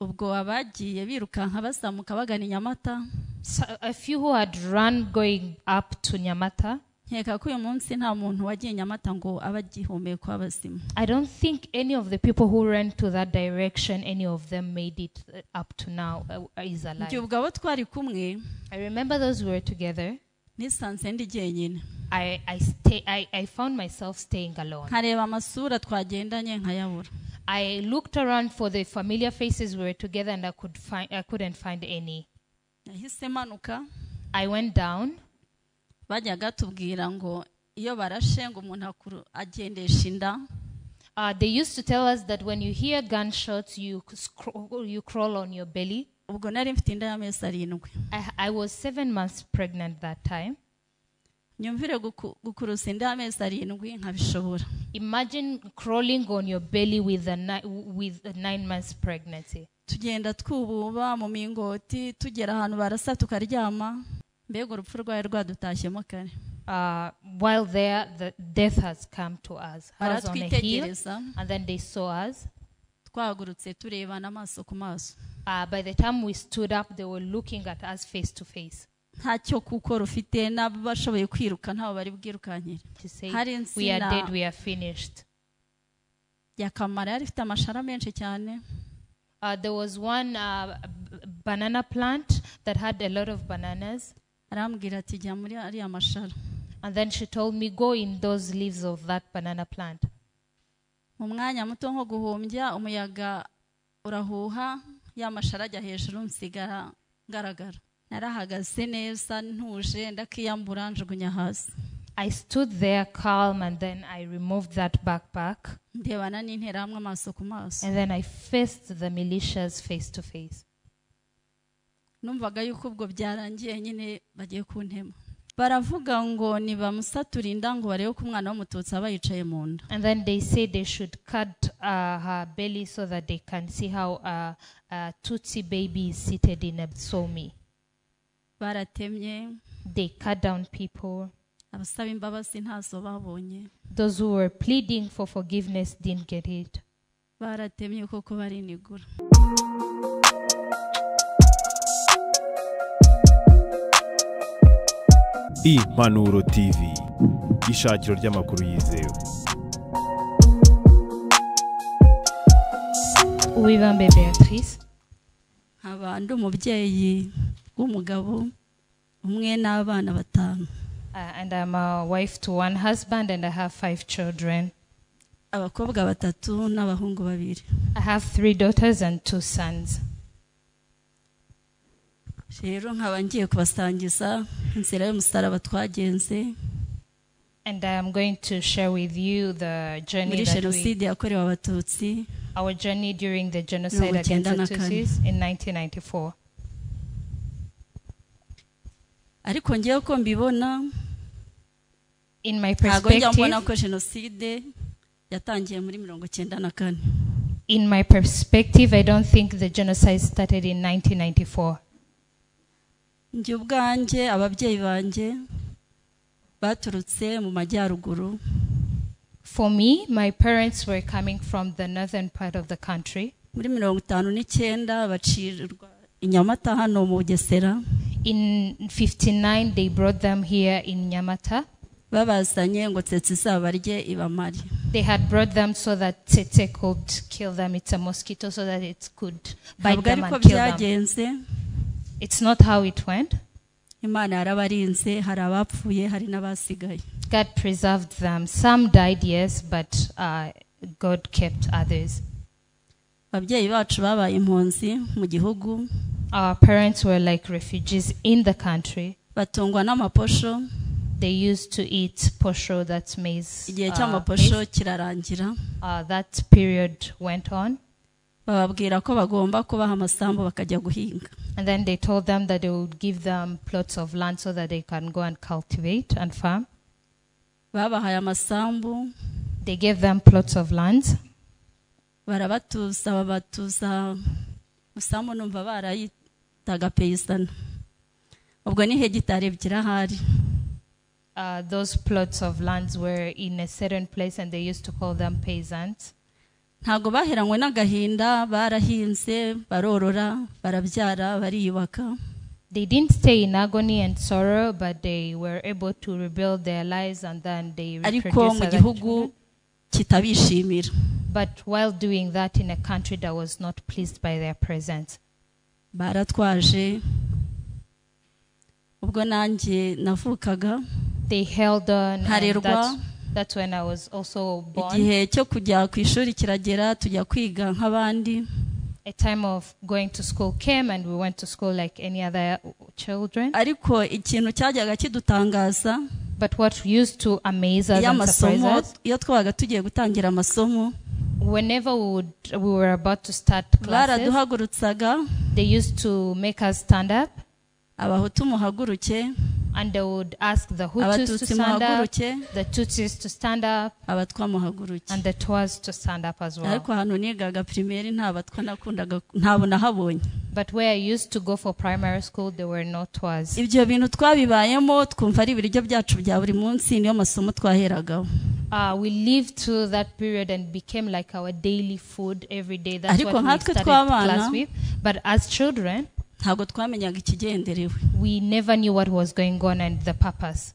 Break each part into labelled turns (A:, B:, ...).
A: Ubwo abagiye birukanka bazamuka bagana i Nyamata.
B: So a few who had run going up to Nyamata.
A: Nkeka ko uyu munsi nta muntu wagiye Nyamata ngo abe agihumeka w'abazima.
B: I don't think any of the people who ran to that direction, any of them made it up to now, is alive.
A: Njye ubwo abo twari kumwe,
B: I remember those who were together.
A: Nisanze ndi jyenyine.
B: I found myself staying alone.
A: Nkareba amasura twagendanye nkayabura.
B: I looked around for the familiar faces we were together and I couldn't find any.
A: Nahise manuka.
B: I went down.
A: Bajyaga tubwira ngo iyo barashe ngo umuntu agendesha inda.
B: They used to tell us that when you hear gunshots, you crawl on your belly.
A: Ubwo nari mfite inda y'amezi arindwi.
B: I was 7 months pregnant that time.
A: Nyumvire gukuruza inda y'amezi arindwi nkabishobora.
B: Imagine crawling on your belly with a 9 months pregnancy.
A: Tugenda twububa mu mingoti tugera ahantu barasa tukaryama. Mbega urupfu rwawe rwadutashyemo kare.
B: While there, the death has come to us. I was on a hill, and then they saw us.
A: Twahagurutse turebana amaso ku maso.
B: By the time we stood up, they were looking at us face to face.
A: Ntacyo gukora ufite n'abashoboye kwiruka ntaho bari bwirukankire.
B: To say, we are dead, we are finished.
A: Yakamara yari ifite amashara menshi cyane.
B: There was one banana plant that had a lot of bananas.
A: Arambwira ati jya muri ariya mashara.
B: And then she told me, go in those leaves of that banana plant.
A: Mu mwanya muto nko guhumbya umuyaga urahuha ya mashara ajya hejuru nsigara ngaragara. Narahagaze neza ntuje ndakiyambura njugunya hasi.
B: I stood there calm and then I removed that backpack.
A: Ndebana n'interahamwe amaso ku maso.
B: And then I faced the militias face to face.
A: Numvaga yuko ubwo byarangiye nyine bagiye kuntema. Baravuga ngo nibamusatura inda ngo barebe ko umwana w'umututsi aba yicaye mu nda.
B: And then they said they should cut her belly so that they can see how a Tutsi baby is seated in a somi.
A: Baratemye.
B: They cut down people.
A: Abasaba imbabazi ntazo babonye.
B: Those who were pleading for forgiveness didn't get it.
A: Baratemye koko barinigura.
C: Impanuro TV, ishakiro ry'amakuru yizewe.
B: Uwibambe Beatrice.
A: Nkaba ndi umubyeyi w'umugabo umwe n'abana batanu.
B: And I'm a wife to one husband and I have 5 children.
A: Abakobwa batatu n'abahungu babiri.
B: I have 3 daughters and 2 sons.
A: Rero nkaba ngiye kubasangiza inzira y'umusaraba twagenze.
B: And I am going to share with you the journey
A: muri jenoside yakorewe abatutsi.
B: Our journey during the genocide against the Tutsis in 1994.
A: Ariko ngiye ko mbibona,
B: in my
A: ntago njya mbona
B: perspective,
A: ko jenoside yatangiye muri 1994.
B: In my perspective, I don't think the genocide started in 1994.
A: Njye ubwanjye ababyeyi banjye baturutse mu majyaruguru.
B: For me, my parents were coming from the northern part of the country.
A: Muri 59 bacirwa i Nyamata hano mu Bugesera.
B: In 59 they brought them here in Nyamata.
A: Babazanye ngo tsetse izabarye ibamare.
B: They had brought them so that tsetse could kill them. It's a mosquito, so that it could bite them and kill them. It's not how it went.
A: Imana yarabarinze, hari abapfuye hari n'abasigaye.
B: God preserved them. Some died, yes, but God kept others.
A: Ababyeyi bacu babaye impunzi mu gihugu.
B: Our parents were like refugees in the country.
A: Batungwa n'amaposho.
B: They used to eat posho, that's maize.
A: Igihe cy'amaposho kirarangira.
B: That period went on.
A: Bababwira ko bagomba kubaha amasambu bakajya guhinga.
B: And then they told them that they would give them plots of land so that they can go and cultivate and farm.
A: Babahaye amasambu.
B: They gave them plots of land.
A: Barabatuza, babatuza musambu numva barayitaga paysan. Ubwo ni hegitari ebyiri ahari.
B: Those plots of lands were in a certain place and they used to call them peasants.
A: Ntabwo baheranywe n'agahinda, barahinze, barorora, barabyara, bariyubaka.
B: They didn't stay in agony and sorrow, but they were able to rebuild their lives and then they
A: ariko
B: reproduced
A: mu
B: other
A: gihugu
B: children.
A: Kitabishimira.
B: But while doing that in a country that was not pleased by their presence.
A: Baratwaje ubwo nanjye navukaga.
B: They held on, and
A: Nkarerwa.
B: that's when I was also born.
A: Igihe cyo kujya ku ishuri kiragera, tujya kwiga nk'abandi.
B: A time of going to school came and we went to school like any other children.
A: Ariko ikintu cyajyaga kidutangaza,
B: But what used to amaze us
A: iyo
B: and surprise
A: amasomo
B: us,
A: iyo twabaga tugiye gutangira amasomo,
B: whenever we were about to start classes,
A: baraduhagurutsaga.
B: They used to make us stand up.
A: Abahutu muhaguruke,
B: And they would ask the Hutus to
A: Abatutsi
B: stand up,
A: muhaguruke,
B: the Tutsis to stand up,
A: Abatwa muhaguruke.
B: And the Twas to stand up as well.
A: Ariko ahantu nigaga primaire nta batwa nakundaga, ntabwo nahabonye.
B: But where I used to go for primary school, there were no Twas.
A: Ibyo bintu twabibayemo twumva ari ibiryo byacu bya buri munsi, niyo masomo twaheragaho.
B: We lived through that period and became like our daily food every day. That's
A: Ariko
B: what we
A: nkatwe
B: started
A: tw'abana,
B: class with. But as children,
A: ntabwo twamenyaga ikigenderewe.
B: We never knew what was going on and the purpose.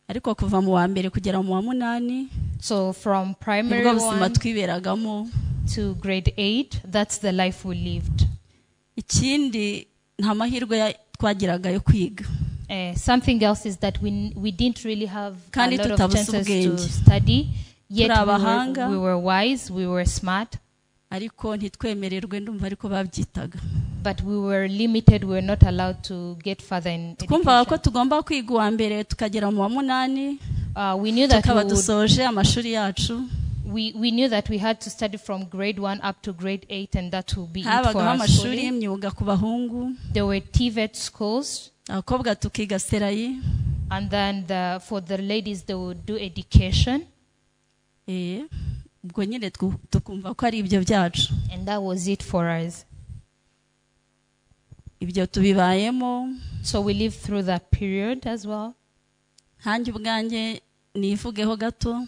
A: Ariko kuva mu wa mbere kugera mu wa munani,
B: So from primary
A: nibwo buzima
B: 1
A: twiberagamo.
B: To grade 8, that's the life we lived.
A: Ikindi nta mahirwe twagiraga yo kwiga.
B: Something else is that we didn't really have a
A: Kandi
B: lot of
A: tutabuze
B: chances to
A: ubwenge.
B: Study. Yet
A: Turi abahanga.
B: we were wise, we were smart,
A: ariko ntitwemererwe, ndumva ariko babyitaga.
B: But we were limited, we were not allowed to get further in
A: Twumvaga ko
B: education.
A: Tugomba kwiga uwa mbere tukagera mu wa munani,
B: We knew that
A: tukaba dusoje amashuri yacu.
B: We knew that we had to study from grade 1 up to grade 8, and that will be it for
A: Habagaho
B: our
A: amashuri
B: schooling.
A: y'imyuga ku bahungu,
B: There were TVET schools,
A: abakobwa tukiga serayi.
B: And then for the ladies, they would do education.
A: Eh, ubwo nyine tukumva ko ari ibyo byacu.
B: And that was it for us.
A: Ibyo tubibayemo.
B: So we lived through that period as well.
A: Nkanjye ubwanjye nivugeho gato.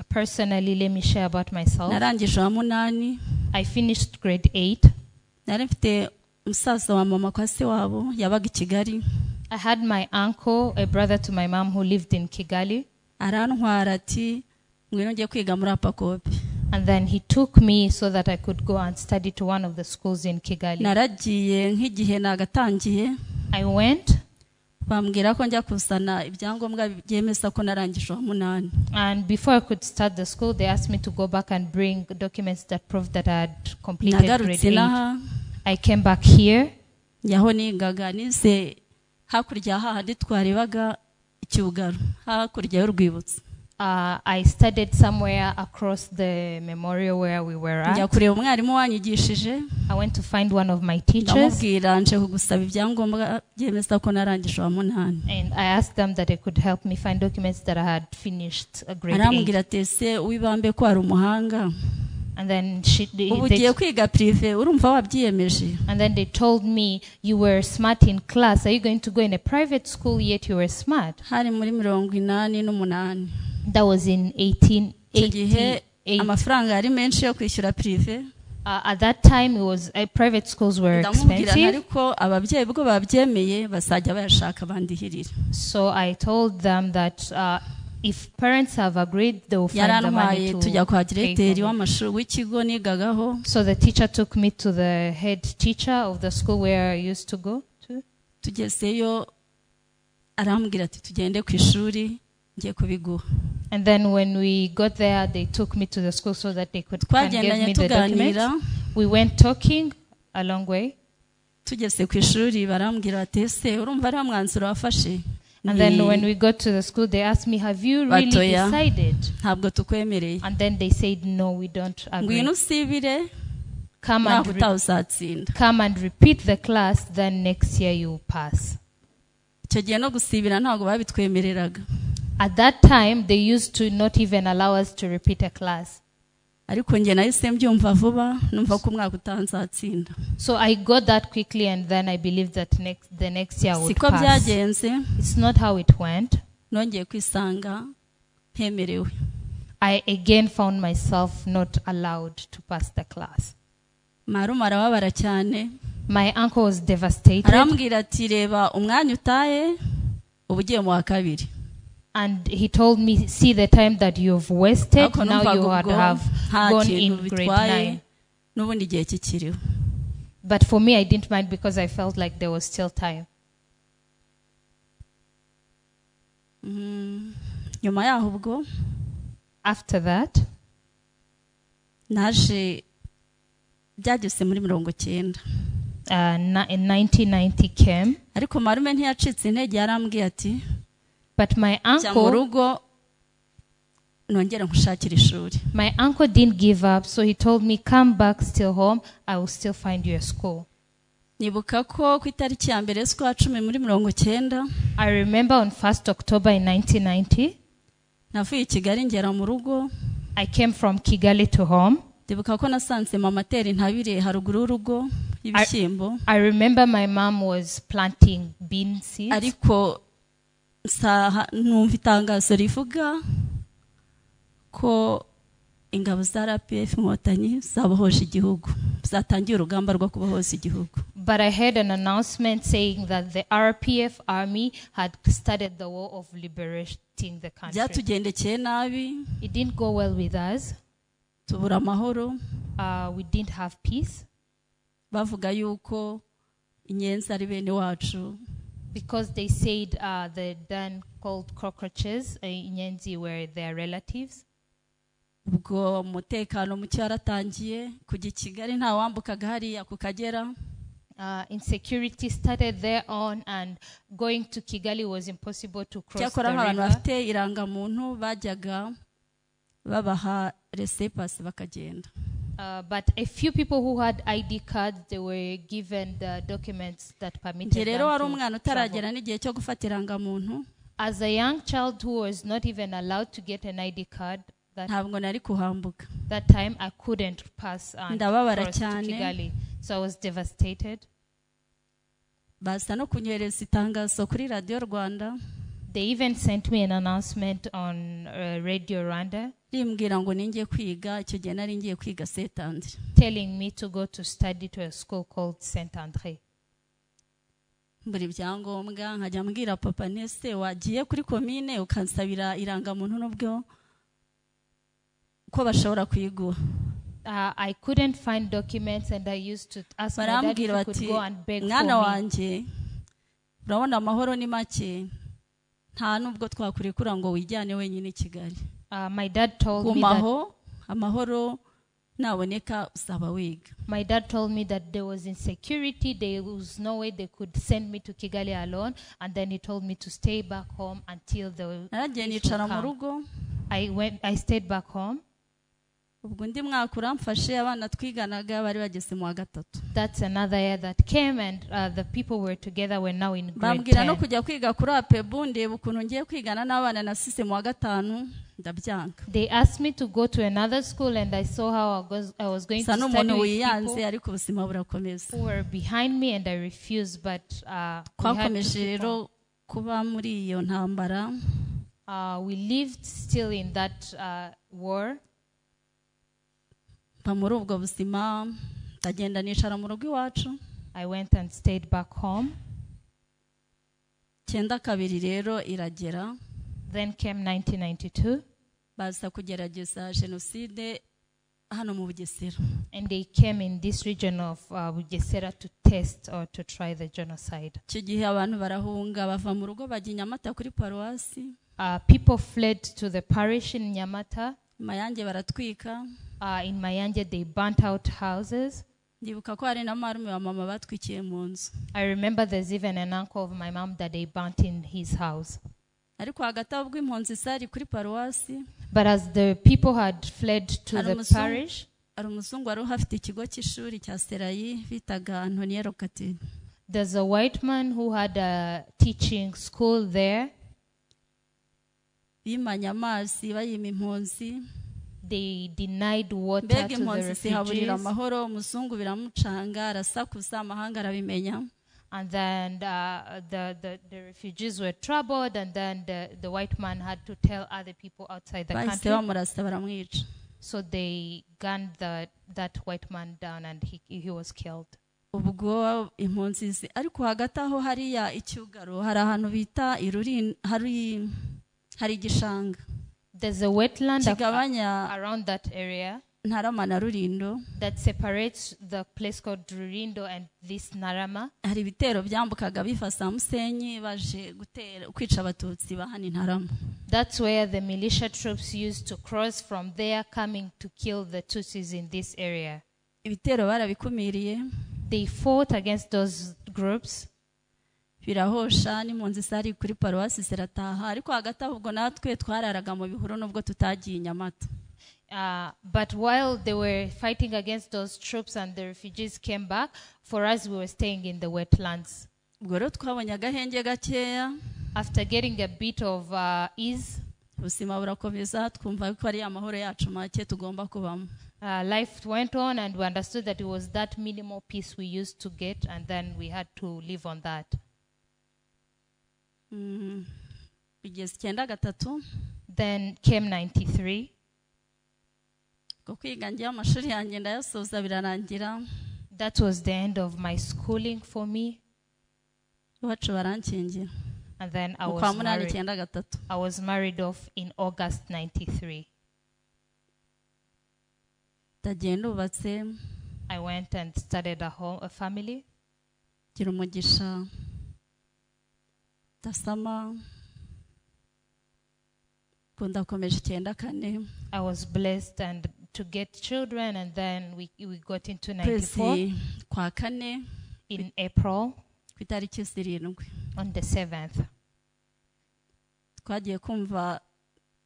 B: Personally, let me share about myself.
A: Narangije uwa munani.
B: I finished grade 8.
A: Nari mfite umusaza wa mama kwa se wabo yabaga i Kigali.
B: I had my uncle, a brother to my mom, who lived in Kigali.
A: Arantwara ati ngwino njye kwiga muri APACOPE.
B: And then he took me so that I could go and study to one of the schools in Kigali.
A: Naragiye nk'igihe nagatangiye,
B: I went,
A: bambwira ko njya kuzana ibyangombwa byemeza ko narangije uwa munani.
B: And before I could start the school, they asked me to go back and bring documents that proved that I had completed grade
A: Nagarutse
B: 8.
A: Inaha.
B: I came back here.
A: Njyaho nigaga, nize hakurya hahandi twarebaga icyugaro, hakurya y'urwibutso.
B: I studied somewhere across the memorial where we were
A: Njya
B: at.
A: kureba umwarimu wanyigishije.
B: I went to find one of my teachers.
A: Ndamubwira nje kugusaba ibyangombwa byemeza ko narangije uwa munani.
B: And I asked them that they could help me find documents that I had finished grade
A: Arambwira
B: 8.
A: ati ese wibambe ko ari umuhanga,
B: And then
A: ubu ugiye kwiga privé, urumva wabyiyemeje?
B: And then they told me, "You were smart in class. Are you going to go in a private school yet you were smart?"
A: Hari muri 88.
B: That was in
A: Icyo gihe
B: 1888.
A: Amafaranga yari menshi yo kwishyura privé.
B: At that time, it was private schools were
A: Ndamubwira nti
B: expensive.
A: Ariko ababyeyi bwo babyemeye bazajya bayashaka bandihirira.
B: So I told them that if parents have agreed, they will find the money
A: Yarantwaye
B: to
A: tujya kwa
B: pay for
A: diregiteri
B: me.
A: W'amashuri w'ikigo nigagaho.
B: So the teacher took me to the head teacher of the school where I used to go to.
A: Tugezeyo arambwira ati tugende ku ishuri ngiye kubiguha.
B: And then when we got there, they took me to the school so that they could can give
A: Twagendanye
B: me the
A: tuganira.
B: documents. We went talking a long way.
A: Tugeze ku ishuri barambwira bati ese urumva ariwo mwanzuro wafashe?
B: And then when we got to the school, they asked me, "Have you really
A: Bati oya,
B: decided?"
A: ntabwo tukwemereye.
B: And then they said, "No, we don't agree."
A: Ngwino usibire,
B: Come
A: umwaka
B: and,
A: utaha uzatsinda.
B: Come and repeat the class, then next year you pass.
A: Icyo gihe no gusibira ntabwo babitwemereraga.
B: At that time, they used to not even allow us to repeat a class.
A: Ariko njye nahise mbyumva vuba, numva ko umwaka utaha nzatsinda.
B: So I got that quickly, and then I believed that the next year I would
A: Siko
B: pass.
A: byagenze.
B: It's not how it went.
A: Nongeye kwisanga ntemerewe.
B: I again found myself not allowed to pass the class.
A: Marume arababara cyane.
B: My uncle was devastated.
A: Arambwira ati reba umwanya utaye uba ugiye mu wa kabiri.
B: And he told me, see the time that you've wasted,
A: Ariko
B: now
A: numvaga
B: you would
A: ubwo
B: have
A: nta
B: gone
A: kintu
B: in grade
A: bitwaye
B: 9.
A: n'ubundi igihe kikiriho.
B: But for me, I didn't mind because I felt like there was still time.
A: Nyuma yaho ubwo
B: After that,
A: naje byageze muri 90.
B: In 1990 came.
A: Ariko marume ntiyacitse intege yarambwiye ati
B: But my
A: jya mu
B: uncle,
A: rugo nongere nkushakire ishuri.
B: my uncle didn't give up, so he told me, come back still home, I will still find you a school.
A: Nibuka ko ku itariki ya mbere z'ukwa cumi muri 90
B: I remember on 1st October in 1990,
A: navuye i Kigali ngera mu rugo.
B: I came from Kigali to home.
A: Ndibuka ko nasanze mama atera intabire haruguru y'urugo y'ibishyimbo.
B: I remember my mom was planting bean seeds.
A: Ariko numva itangazo rivuga ko ingabo za RPF Inkotanyi zabohoje igihugu, zatangiye urugamba rwo kubohoza igihugu.
B: But I heard an announcement saying that the RPF army had started the war of liberating the country.
A: Byatugendekeye nabi.
B: It didn't go well with us.
A: Tubura amahoro.
B: We didn't have peace.
A: Bavuga yuko inyenzi ari bene wacu.
B: Because they said the then called cockroaches, Inyenzi were their relatives.
A: Ubwo umutekano muke waratangiye kujya i Kigali nta wambukaga hariya ku Kagera.
B: Insecurity started there on, and going to Kigali was impossible to cross the
A: Cyakora nk'abantu
B: river.
A: bafite irangamuntu bajyaga babaha laissez-passer bakagenda.
B: But a few people who had ID cards, they were given the documents that permitted
A: Njye rero
B: them
A: wari
B: to
A: umwana
B: travel.
A: utaragera n'igihe cyo gufata irangamuntu.
B: As a young child who was not even allowed to get an ID card,
A: ntabwo nari kuhambuka.
B: That time I couldn't pass and
A: Ndababara
B: cross to
A: cyane.
B: Kigali, so I was devastated.
A: Baza no kunyohereza itangazo kuri Radio Rwanda.
B: They even sent me an announcement on Radio Rwanda,
A: rimbwira ngo ningiye kwiga, icyo gihe nari ngiye kwiga Saint Andre,
B: telling me to go to study to a school called Saint Andre.
A: Mbura ibyangombwa nkajya mbwira papa nese wagiye kuri komine ukansabira irangamuntu nubwo ko bashobora kuyiguha.
B: I couldn't find documents and I used to ask my dad if he
A: Barambwira
B: could
A: bati
B: go and beg for
A: mwana
B: me.
A: wanjye urabona amahoro ni make nta nubwo twakurekura ngo wijyane wenyine i Kigali.
B: My dad told me that
A: Gumaho amahoro naboneka uzaba wiga.
B: My dad told me that there was insecurity, there was no way they could send me to Kigali alone, and then he told me to stay back home until the
A: Naragiye
B: peace would
A: nicara mu
B: come.
A: rugo.
B: I stayed back home.
A: Ubwo undi mwaka uramfashe abana twiganaga bari bageze mu wa gatatu.
B: That's another year that came, and the people were together were now in grade
A: Bambwira no
B: 10.
A: kujya kwiga kuri APEBU ndeba ukuntu ngiye kwigana n'abana nasize mu wa gatanu ndabyanga.
B: They asked me to go to another school, and I saw how I was going
A: Sa
B: to
A: n'umuntu
B: study with
A: wiyanze
B: people
A: ariko ubuzima burakomeza.
B: who were behind me, and I refused, but we had to
A: Twakomeje
B: keep
A: rero
B: on.
A: kuba muri iyo ntambara.
B: We lived still in that war.
A: Mba muri ubwo buzima ndagenda nicara mu rugo iwacu.
B: I went and stayed back home.
A: 92 rero iragera.
B: Then came 1992.
A: Baza kugerageza jenoside hano mu Bugesera.
B: And they came in this region of Bugesera to test or to try the genocide.
A: Icyo gihe abantu barahunga bava mu rugo bajya i Nyamata kuri paruwasi.
B: People fled to the parish in Nyamata.
A: Mayange baratwika.
B: In Mayange they burnt out houses.
A: Ndibuka ko hari na marume wa mama batwikiye mu nzu.
B: I remember there's even an uncle of my mom that they burnt in his house.
A: Ariko hagati aho ubwo impunzi zari kuri paruwasi,
B: But as the people had fled to the parish,
A: hari umuzungu wari uhafite ikigo cy'ishuri cya Serayi bitaga Antoniero Katini.
B: There's a white man who had a teaching school there.
A: Bimanye amazi bayima impunzi.
B: They denied water
A: Mbega
B: to the
A: impunzi zihaburira
B: refugees.
A: amahoro, umuzungu biramucanga arasakuza amahanga arabimenya.
B: And then the refugees were troubled, and then the white man had to tell other people outside the
A: Bahise
B: country.
A: bamurasa baramwica.
B: So they gunned that white man down, and he was killed.
A: Ubwo impunzi ariko hagati aho hariya icyugaro hari ahantu bita Irurin, hari igishanga
B: There's a wetland
A: kigabanya
B: around that area
A: Ntarama na Rurindo
B: that separates the place called Rurindo and this Ntarama.
A: Hari ibitero byambukaga biva za Musenyi baje gutera kwica abatutsi ba hano i Ntarama.
B: That's where the militia troops used to cross from there, coming to kill the Tutsis in this area.
A: Ibitero barabikumiriye.
B: They fought against those groups.
A: Birahosha n'impunzi zari kuri paruwasi zirataha, ariko hagati aho ubwo natwe twararaga mu bihuru nubwo tutagiye i Nyamata.
B: But while they were fighting against those troops and the refugees came back, for us we were staying in the wetlands.
A: Ubwo rero twabonye agahenge gakeya.
B: After getting a bit of ease,
A: ubuzima burakomeza, twumva ko ari amahoro yacu make tugomba kubamo.
B: Life went on, and we understood that it was that minimal peace we used to get, and then we had to live on that.
A: Bigeze 93.
B: Then came 93.
A: Ubwo kwiga ngiye amashuri yanjye ndayasoza birarangira.
B: That was the end of my schooling for me.
A: Iwacu barankingira.
B: And then
A: Mu kwa munani 93.
B: I was married off in August 93.
A: Ndagiye ndubatse.
B: I went and started a home, a family.
A: Ngira umugisha. Ndasama. Ubwo ndakomeje 94.
B: I was blessed and to get children, and then we got into 94.
A: Kwezi kwa kane.
B: In April.
A: Ku itariki 7.
B: On the 7th.
A: Twagiye kumva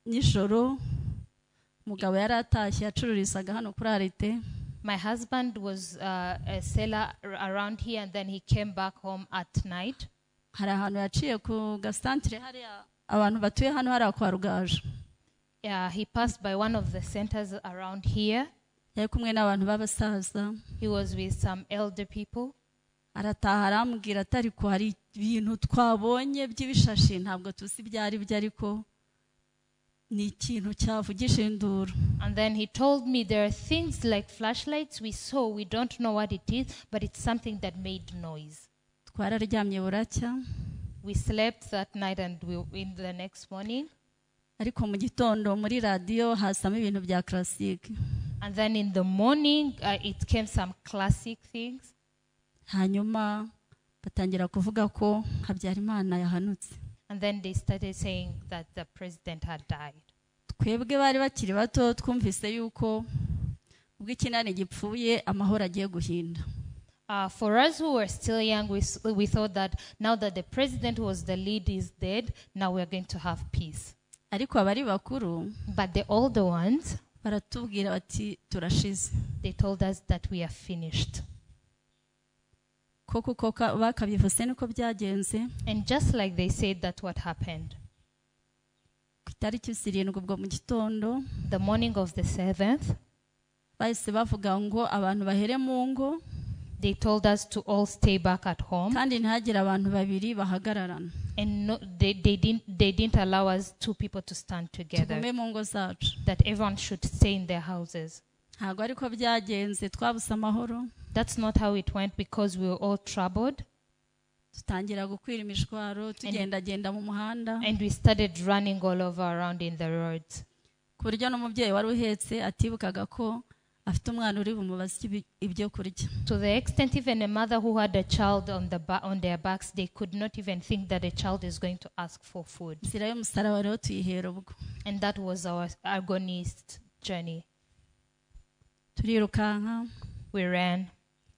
A: nijoro umugabo yari atashye yacururizaga hano kuri arete.
B: My husband was a seller around here, and then he came back home at night.
A: Hari ahantu yaciye ku gasantere hariya abantu batuye hano hariya kwa Rugaju.
B: Yeah, he passed by one of the centers around here.
A: Yari kumwe n'abantu b'abasaza.
B: He was with some elder people.
A: Arataha arambwira ati ariko hari ibintu twabonye by'ibishashi ntabwo tuzi ibyo ari byo ariko ni ikintu cyavugisha induru.
B: And then he told me there are things like flashlights we saw, we don't know what it is, but it's something that made noise.
A: Twararyamye buracya.
B: We slept that night and we in the next morning.
A: Ariko mu gitondo muri radio hasamo ibintu bya classic.
B: And then in the morning it came some classic things.
A: Hanyuma batangira kuvuga ko Habyarimana yahanutse.
B: And then they started saying that the president had died.
A: Twebwe bari bakiri bato twumvise yuko ubwo ikinani gipfuye amahoro agiye guhinda.
B: For us who were still young, we thought that now that the president was the lead is dead, now we are going to have peace.
A: Ariko abari bakuru,
B: but the older ones,
A: baratubwira bati turashize.
B: They told us that we are finished.
A: Koko bakabivuze niko byagenze.
B: And just like they said, that's what happened.
A: Ku itariki 7 ubwo mu gitondo,
B: the morning of the 7th,
A: bahise bavuga ngo abantu bahere mu ngo.
B: They told us to all stay back at home.
A: Kandi ntihagire abantu babiri bahagararana.
B: And no, they didn't allow us two people to stand together.
A: Tugume mu ngo zacu.
B: That everyone should stay in their houses.
A: Ntabwo ariko byagenze, twabuze amahoro.
B: That's not how it went because we were all troubled.
A: Tutangira gukwira imishwaro, tugendagenda mu muhanda.
B: And we started running all over around in the roads.
A: Ku buryo n'umubyeyi wari uhetse atibukaga ko afite umwana uri bumubaze ibyo kurya.
B: To the extent even a mother who had a child on their backs, they could not even think that a child is going to ask for food.
A: Inzira y'umusaraba rero tuyihera ubwo.
B: And that was our agonist journey.
A: Turirukanka.
B: We ran.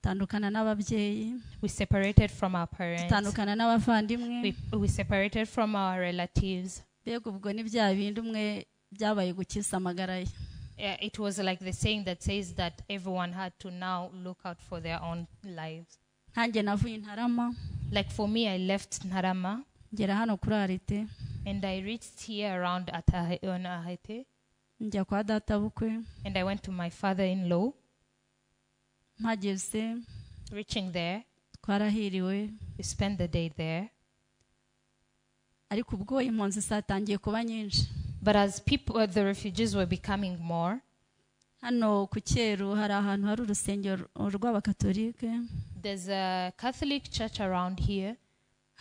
A: Tandukana n'ababyeyi.
B: We separated from our parents.
A: Tandukana n'abavandimwe.
B: We separated from our relatives.
A: Mbega ubwo ni bya bindi umwe byabaye gukiza amagara ye.
B: It was like the saying that says that everyone had to now look out for their own lives.
A: Nkanjye navuye Ntarama.
B: Like for me, I left Ntarama.
A: Ngera hano kuri Arete.
B: And I reached here around on Ahete.
A: Njya kwa data bukwe.
B: And I went to my father-in-law.
A: Mpageze.
B: Reaching there.
A: Twarahiriwe.
B: We spent the day there.
A: Ariko ubwo impunzi zatangiye kuba nyinshi.
B: But as people, the refugees were becoming more.
A: Hano ku Cyeru hari ahantu hari urusengero rw'abakatolike.
B: There's a Catholic church around here.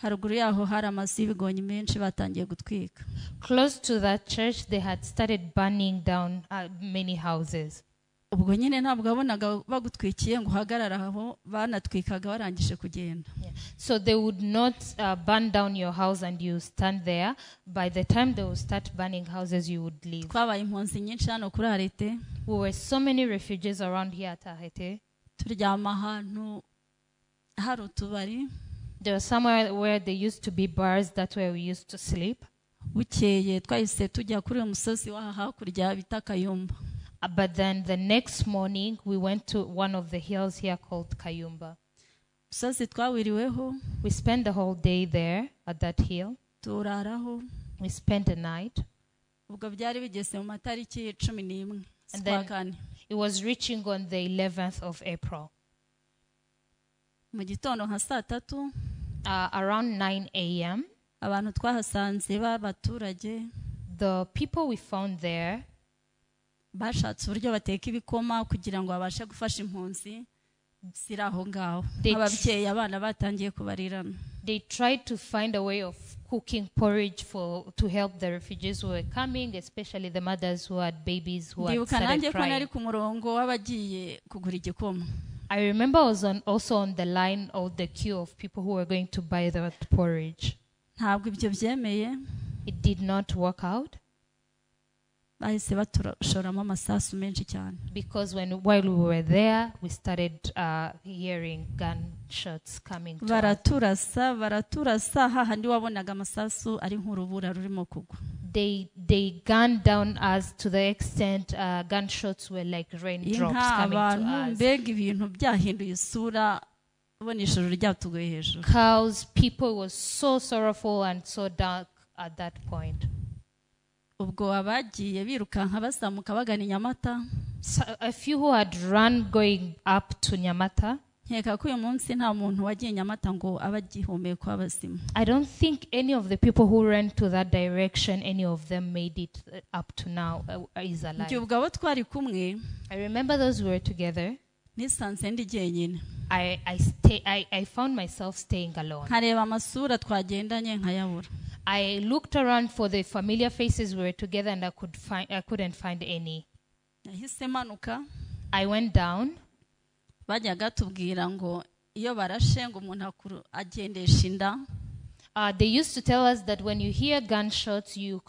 A: Haruguru yaho hari amazu y'ibigonyi menshi batangiye gutwika.
B: Close to that church, they had started burning down many houses.
A: Ubwo nyine ntabwo wabonaga bagutwikiye ngo uhagarare aho, banatwikaga barangije kugenda.
B: Yeah. So they would not burn down your house and you stand there. By the time they would start burning houses, you would leave.
A: Twabaye impunzi nyinshi hano kuri Arete.
B: We were so many refugees around here at Arete.
A: Turyama ahantu hari utubari.
B: There was somewhere where there used to be bars, that's where we used to sleep.
A: Bukeye twahise tujya kuri uyu musozi w'aha hakurya bita Kayumba.
B: But then the next morning we went to one of the hills here called Kayumba.
A: Musozi twawiriweho.
B: We spent the whole day there at that hill.
A: Turaraho.
B: We spent the night.
A: Ubwo byari bigeze mu matariki 11
B: And
A: z'ukwa
B: then
A: kane.
B: it was reaching on the 11th of April.
A: Mu gitondo nka saa tatu,
B: Around 9 a.m.,
A: abantu twahasanze b'abaturage,
B: the people we found there,
A: bashatse uburyo bateka ibikoma kugira ngo babashe gufasha impunzi ziri aho ngaho. Ababyeyi abana batangiye kubarirana.
B: They tried to find a way of cooking porridge to help the refugees who were coming, especially the mothers who had babies who had
A: Ndibuka
B: started
A: nanjye ko
B: crying.
A: nari ku murongo w'abagiye kugura igikoma.
B: I remember I was also on the line of the queue of people who were going to buy the porridge.
A: Ntabwo ibyo byemeye.
B: It did not work out.
A: Bahise batushoramo amasasu menshi cyane.
B: Because while we were there, we started hearing gunshots coming to us.
A: Baraturasa, baraturasa, hahandi wabonaga amasasu ari nk'urubura rurimo kugwa.
B: They gunned down us to the extent gunshots were like raindrops
A: Inka,
B: coming to
A: abantu,
B: us.
A: mbega ibintu byahinduye isura, ubona ijoro ryatuguye hejuru.
B: Cows, people were so sorrowful and so dark at that point.
A: Ubwo abagiye birukanka bazamuka bagana i Nyamata.
B: So a few who had run going up to Nyamata.
A: Nkeka ko uyu munsi nta muntu wagiye Nyamata ngo abe agihumeka w'abazima.
B: I don't think any of the people who ran to that direction, any of them made it up to now, is alive.
A: Njye ubwo abo twari kumwe,
B: I remember those who were together.
A: Nisanze ndi jyenyine.
B: I found myself staying alone.
A: Nkareba amasura twagendanye nkayabura.
B: I looked around for the familiar faces we were together and I couldn't find any.
A: Nahise manuka.
B: I went down.
A: Bajyaga tubwira ngo iyo barashe ngo umuntu agendesha inda.
B: They used to tell us that when you hear gunshots, you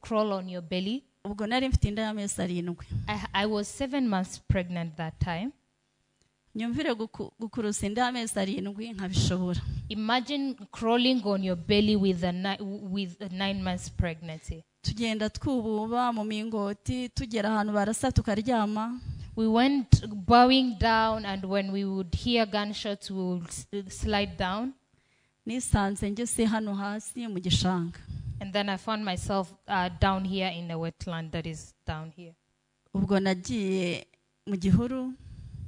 B: crawl on your belly.
A: Ubwo nari mfite inda y'amezi arindwi.
B: I was 7 months pregnant that time.
A: Nyumvire gukuruza inda y'amezi arindwi nkabishobora.
B: Imagine crawling on your belly with a 9 months pregnancy.
A: Tugenda twububa mu mingoti, tugera ahantu barasa tukaryama.
B: We went bowing down, and when we would hear gunshots, we would slide down.
A: Nisanze ngeze hano hasi mu gishanga.
B: And then I found myself down here in the wetland that is down here.
A: Ubwo nagiye mu gihuru.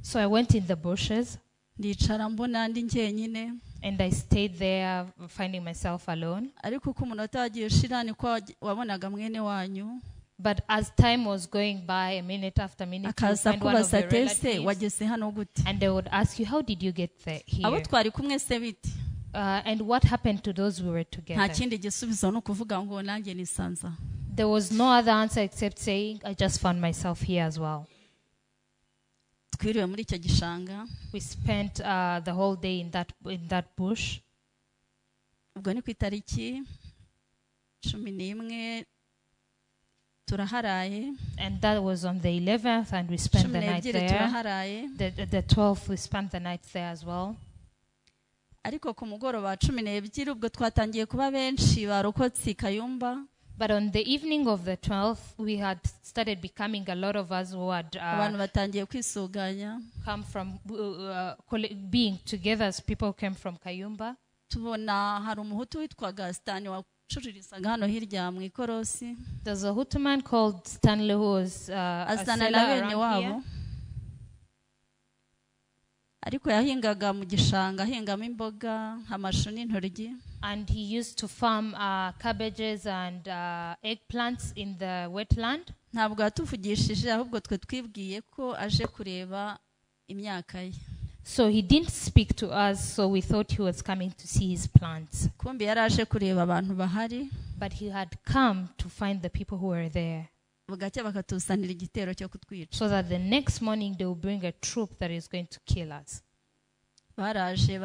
B: So I went in the bushes.
A: Ndicara mbona ndi njyenyine.
B: And I stayed there, finding myself alone.
A: Ariko uko umunota wagiye ushira niko wabonaga mwene wanyu.
B: But as time was going by, a minute after minute, you
A: Akaza
B: find one of
A: kubaza
B: your
A: ati, Ese
B: relatives,
A: wageze hano gute?
B: and they would ask you, how did you get there here?
A: Abo twari kumwe se bite?
B: And what happened to those we were together?
A: Nta kindi gisubizo no kuvuga ngo nanjye nisanza.
B: There was no other answer except saying, I just found myself here as well.
A: Twiriwe muri icyo gishanga.
B: We spent the whole day in that bush.
A: Ubwo ni ku itariki cumi n'imwe turaharaye.
B: And that was on the 11th, and we spent
A: Cumi
B: the night
A: n'ebyiri
B: there.
A: turaharaye.
B: The 12th, we spent the night there as well.
A: Ariko ku mugoroba cumi n'ebyiri ubwo twatangiye kuba benshi barokotse Kayumba.
B: But on the evening of the 12th, we had started becoming a lot of us who had,
A: Abantu batangiye kwisuganya.
B: come from being together as people came from Kayumba.
A: Tubona hari umuhutu witwaga Stanley wacururizaga hano hirya mu ikorosi.
B: There's a Hutu man called Stanley who was a
A: Azana
B: seller
A: na bene
B: around
A: wabo.
B: here.
A: Ariko yahingaga mu gishanga, ahingamo imboga, amashu n'intoryi.
B: And he used to farm cabbages and eggplants in the wetland.
A: Ntabwo yatuvugishije, ahubwo twe twibwiye ko aje kureba imyaka ye.
B: So he didn't speak to us, so we thought he was coming to see his plants.
A: Kumbi yari aje kureba abantu bahari.
B: But he had come to find the people who were there.
A: Bugacya bakatuzanira igitero cyo kutwica.
B: So that the next morning they will bring a troop that is going to kill us.
A: Baraje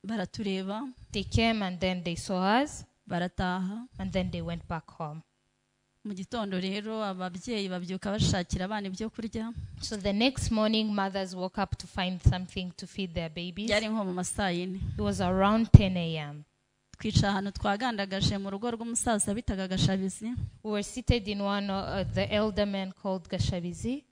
A: baratureba.
B: They came and then they saw us.
A: Barataha.
B: And then they went back home.
A: Mu gitondo rero ababyeyi babyuka bashakira abana ibyo kurya.
B: So the next morning mothers woke up to find something to feed their babies.
A: Byari nko mu masaa yine.
B: It was around 10 a.m.
A: Twica ahantu twagandagaje mu rugo rw'umusaza bitaga Gashabizi.
B: We were seated in one of the elder men called Gashabizi.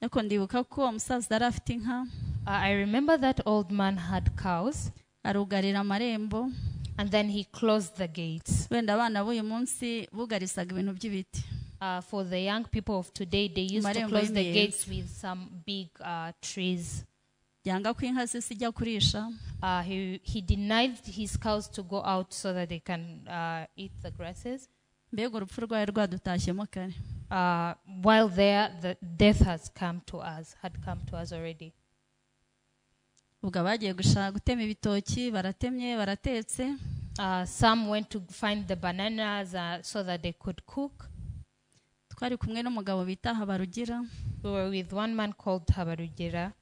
A: Ariko ndibuka ko umusaza yari afite inka.
B: I remember that old man had cows.
A: Arugarira amarembo.
B: And then he closed the gates.
A: Wenda abana b'uyu munsi bugarisaga ibintu by'ibiti.
B: For the young people of today, they used to close the gates with some big trees.
A: Yanga ko inka ze zijya kurisha.
B: He denied his cows to go out so that they can eat the grasses.
A: Mbega urupfu rwawe rwadutashyemo kare.
B: While there, the death has come to us, had come to us already.
A: Ubwo bagiye gushaka gutema ibitoki, baratemye, baratetse.
B: Some went to find the bananas so that they could cook.
A: Twari kumwe n'umugabo bita Habarugira.
B: We were with one man called Habarugira.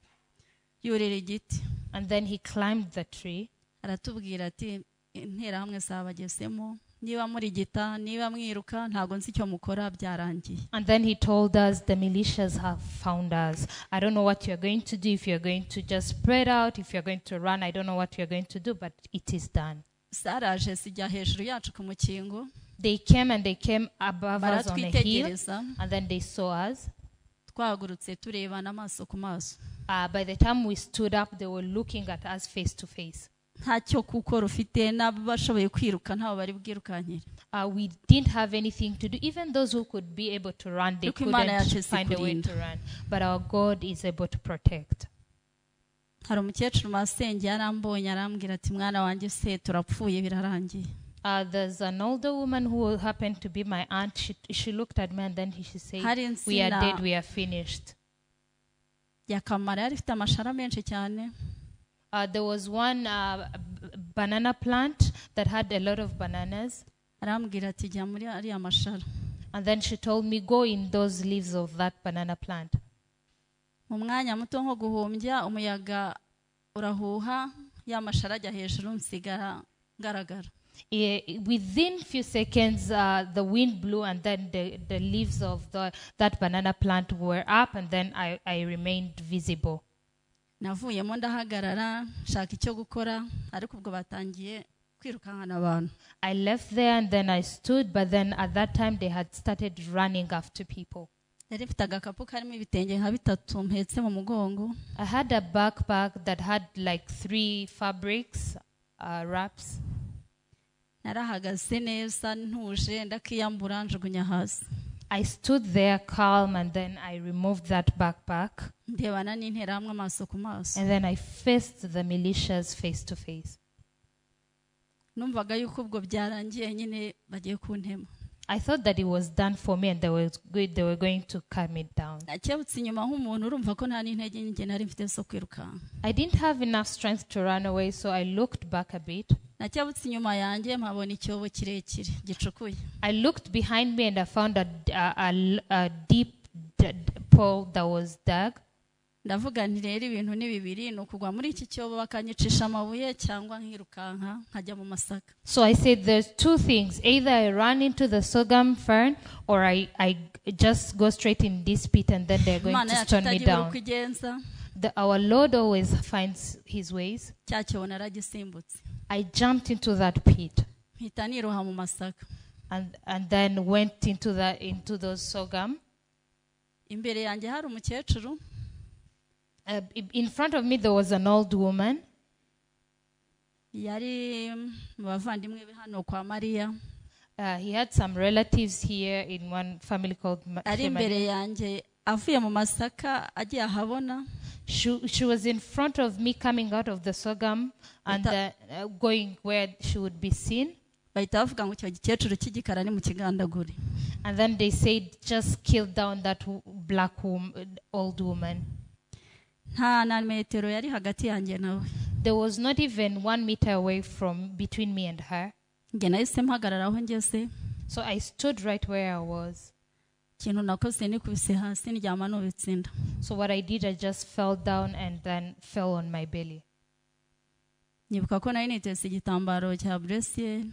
A: Yurira igiti.
B: And then he climbed the tree.
A: Aratubwira ati interahamwe zabagezemo, niba muri gita, niba mwiruka, ntago nzi icyo mukora, byarangiye.
B: And then he told us the militias have found us. I don't know what you're going to do, if you're going to just spread out, if you're going to run, I don't know what you're going to do, but it is done.
A: Zaraje zijya hejuru yacu ku mukingo.
B: They came and they came above us on a hill, and then they saw us.
A: Twahagurutse turebana amaso ku maso.
B: By the time we stood up, they were looking at us face to face.
A: Ntacyo gukora ufite, n'abashoboye kwiruka ntabo bari bwirukankire.
B: We didn't have anything to do. Even those who could be able to run, they couldn't find a way to run. But our God is able to protect.
A: Hari umukecuru masenge yarambonye arambwira ati mwana wanjye se turapfuye birarangiye.
B: There's an older woman who happened to be my aunt. She looked at me and then she said, we are dead, we are finished.
A: Yakamara yari ifite amashara menshi cyane.
B: There was one banana plant that had a lot of bananas.
A: Arambwira ati jya muri ariya mashara.
B: And then she told me, go in those leaves of that banana plant.
A: Mu mwanya muto nko guhumbya, umuyaga urahuha, ya mashara ajya hejuru, nsigara ngaragara.
B: Within few seconds, the wind blew, and then the leaves of that banana plant were up, and then I remained visible.
A: Navuyemo ndahagarara nshaka icyo gukora, ariko ubwo batangiye kwirukankana abantu.
B: I left there and then I stood, but then at that time they had started running after people.
A: Nari mfite agakapu karimo ibitenge nka bitatu mpetse mu mugongo.
B: I had a backpack that had like 3 fabrics, wraps.
A: Narahagaze neza ntuje ndakiyambura njugunya hasi.
B: I stood there calm, and then I removed that backpack.
A: Ndebana n'interahamwe amaso ku maso.
B: And then I faced the militias face to face.
A: Numvaga yuko ubwo byarangiye nyine bagiye kuntema.
B: I thought that it was done for me and they were going to calm it down.
A: Nakebutse inyuma nk'umuntu urumva ko nta n'intege nke nari mfite zo kwirukanka.
B: I didn't have enough strength to run away, so I looked back a bit.
A: Nakebutse inyuma yanjye mpabona icyobo kirekire gicukuye.
B: I looked behind me and I found a deep pole that was dug.
A: Ndavuga nti rero ibintu ni bibiri, ni ukugwa muri iki cyobo bakanyicisha amabuye cyangwa nkirukanka nkajya mu masaka.
B: So I said there's two things, either I run into the sorghum fern or I just go straight in this pit and then they're going to stone me down. Our Lord always finds his ways.
A: Cya cyobo naragisimbutse.
B: I jumped into that pit.
A: Mpita niroha mu masaka.
B: And then went into those sorghum.
A: Imbere yanjye hari umukecuru.
B: In front of me there was an old woman.
A: Yari mu bavandimwe be hano kwa Mariya.
B: He had some relatives here in one family called
A: Ari imbere yanjye Avuye mu masaka agiye ahabona.
B: She was in front of me coming out of the sorghum and going where she would be seen.
A: Bahita bavuga ngo icyo gikecuru cy'igikara ni mu kigandagure.
B: And then they said, just kill down that black old woman.
A: Nta na metero yari hagati yanjye nawe.
B: There was not even 1 meter away from between me and her.
A: Njye nahise mpagarara aho ngeze.
B: So I stood right where I was.
A: Ikintu nakoze nikubise hasi ndyama nubitse inda.
B: So what I did, I just fell down and then fell on my belly.
A: Nyibuka ko nari niteze igitambaro cya bleu-ciel.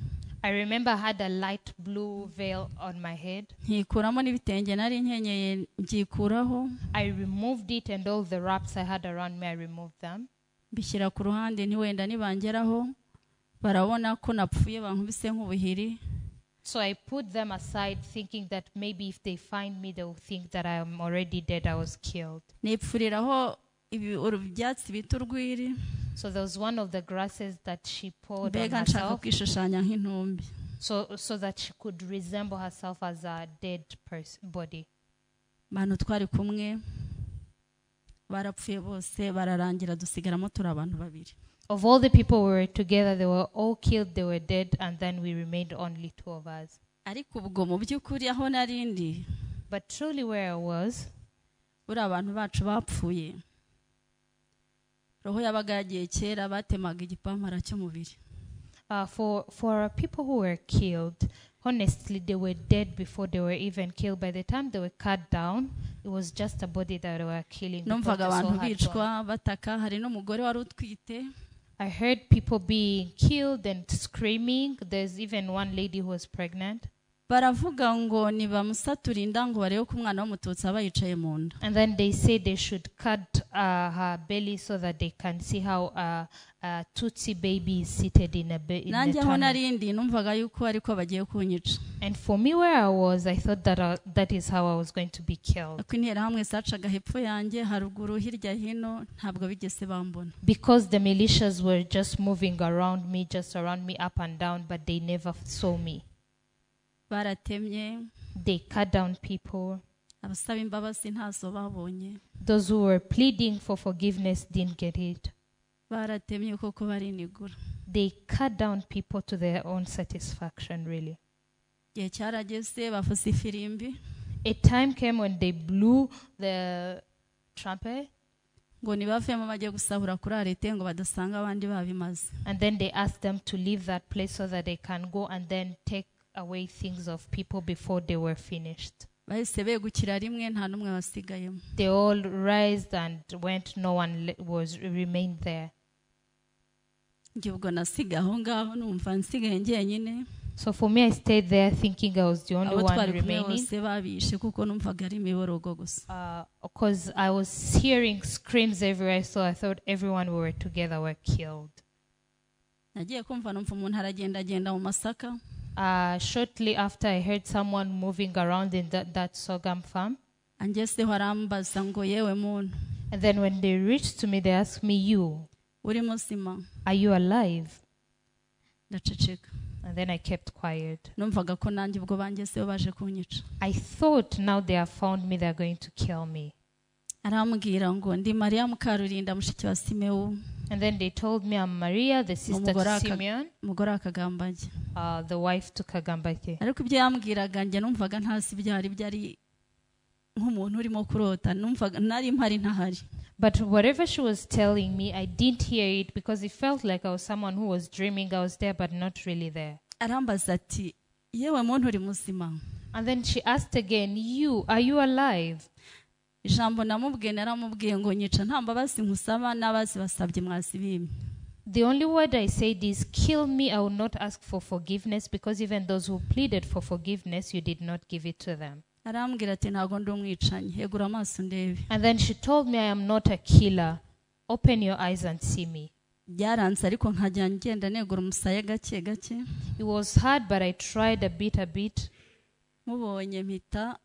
B: I remember I had a light blue veil on my head.
A: Nkikuramo n'ibitenge nari nkenyeye mbyikuraho.
B: I removed it and all the wraps I had around me, I removed them.
A: Mbishyira ku ruhande ntiwenda nibangeraho barabona ko napfuye bankubise nk'ubuhiri.
B: So I put them aside thinking that maybe if they find me they will think that I am already dead, I was killed.
A: Nipfuriraho ibyatsi bita urwiri.
B: So there was one of the grasses that she poured on
A: Mbega nshaka
B: herself.
A: kwishushanya nk'intumbi.
B: So that she could resemble herself as a dead body.
A: Abantu twari kumwe barapfuye bose bararangira dusigaramo turi abantu babiri.
B: Of all the people we were together, they were all killed, they were dead, and then we remained only two of us.
A: Ariko ubwo mu by'ukuri aho nari ndi,
B: But truly where I was,
A: buri abantu bacu bapfuye, roho yabaga yagiye kera batemaga igipampara cy'umubiri.
B: For people who were killed, honestly, they were dead before they were even killed. By the time they were cut down, it was just a body that they were killing.
A: Numvaga abantu bicwa bataka, hari n'umugore wari utwite.
B: I heard people being killed and screaming. There's even one lady who was pregnant.
A: Baravuga ngo nibamusaturinda ngo barebe ko umwana w'umututsi aba yicaye mu nda.
B: And then they say they should cut her belly so that they can see how a Tutsi baby is seated in a
A: Nanjye aho
B: tummy.
A: nari ndi numvaga yuko ariko bagiye kunyica.
B: And for me where I was, I thought that that is how I was going to be killed.
A: Ariko interahamwe zacaga hepfo yanjye haruguru hirya hino ntabwo bigeze bambona.
B: Because the militias were just moving around me, just around me up and down, but they never saw me.
A: Baratemye.
B: They cut down people.
A: Abasaba imbabazi ntazo babonye.
B: Those who were pleading for forgiveness didn't get it.
A: Baratemye koko barinigura.
B: They cut down people to their own satisfaction, really.
A: Igihe cyarageze bavuza ifirimbi.
B: A time came when they blew the trumpet.
A: Ngo nibavemo bajye gusahura kuri arete ngo badasanga abandi babimaze.
B: And then they asked them to leave that place so that they can go and then take away things of people before they were finished.
A: Bahise begukira rimwe nta n'umwe wasigayemo.
B: They all rised and went, no one was remained there.
A: Njye ubwo nasigaye aho ngaho numva nsigaye njyenyine.
B: So for me, I stayed there thinking I was the only
A: Abo
B: one
A: twari kumwe
B: remaining.
A: bose babishe kuko numvaga ari imiborogo gusa.
B: Because I was hearing screams everywhere, so I thought everyone we were together were killed.
A: Nagiye kumva numva umuntu aragenda agenda mu masaka.
B: Shortly after, I heard someone moving around in that sorghum farm.
A: Angezeho arambaza ngo yewe muntu.
B: And then when they reached to me, they asked me, you,
A: Uri muzima?
B: Are you alive?
A: Ndaceceka.
B: And then I kept quiet.
A: Numvaga ko nanjye ubwo bangezeho baje kunyica.
B: I thought now they have found me, they are going to kill me.
A: Arambwira ngo ndi Mariya Mukarurinda mushiki wa Simewu.
B: And then they told me I'm Maria, the sister to Simeon,
A: umugore wa Kagambage.
B: The wife to Kagambage.
A: Ariko ibyo yambwiraga njye numvaga ntazi ibyo ari byo, ari nk'umuntu urimo kurota, numvaga nari mpari ntahari.
B: But whatever she was telling me, I didn't hear it because it felt like I was someone who was dreaming. I was there, but not really there.
A: Arambaza ati yewe muntu uri muzima?
B: And then she asked again, you, are you alive?
A: Ijambo namubwiye naramubwiye ngo nyica nta mbabazi nkusaba n'abazi basabye mwazibimye.
B: The only word I said is kill me. I will not ask for forgiveness because even those who pleaded for forgiveness, you did not give it to them.
A: Arambwira ati ntago ndi umwicanyi, hegura amaso ndebe.
B: And then she told me I am not a killer. Open your eyes and see me.
A: Byaranze ariko nkajya ngenda negura umusaya gake gake.
B: It was hard, but I tried a bit.
A: Mubonye mpita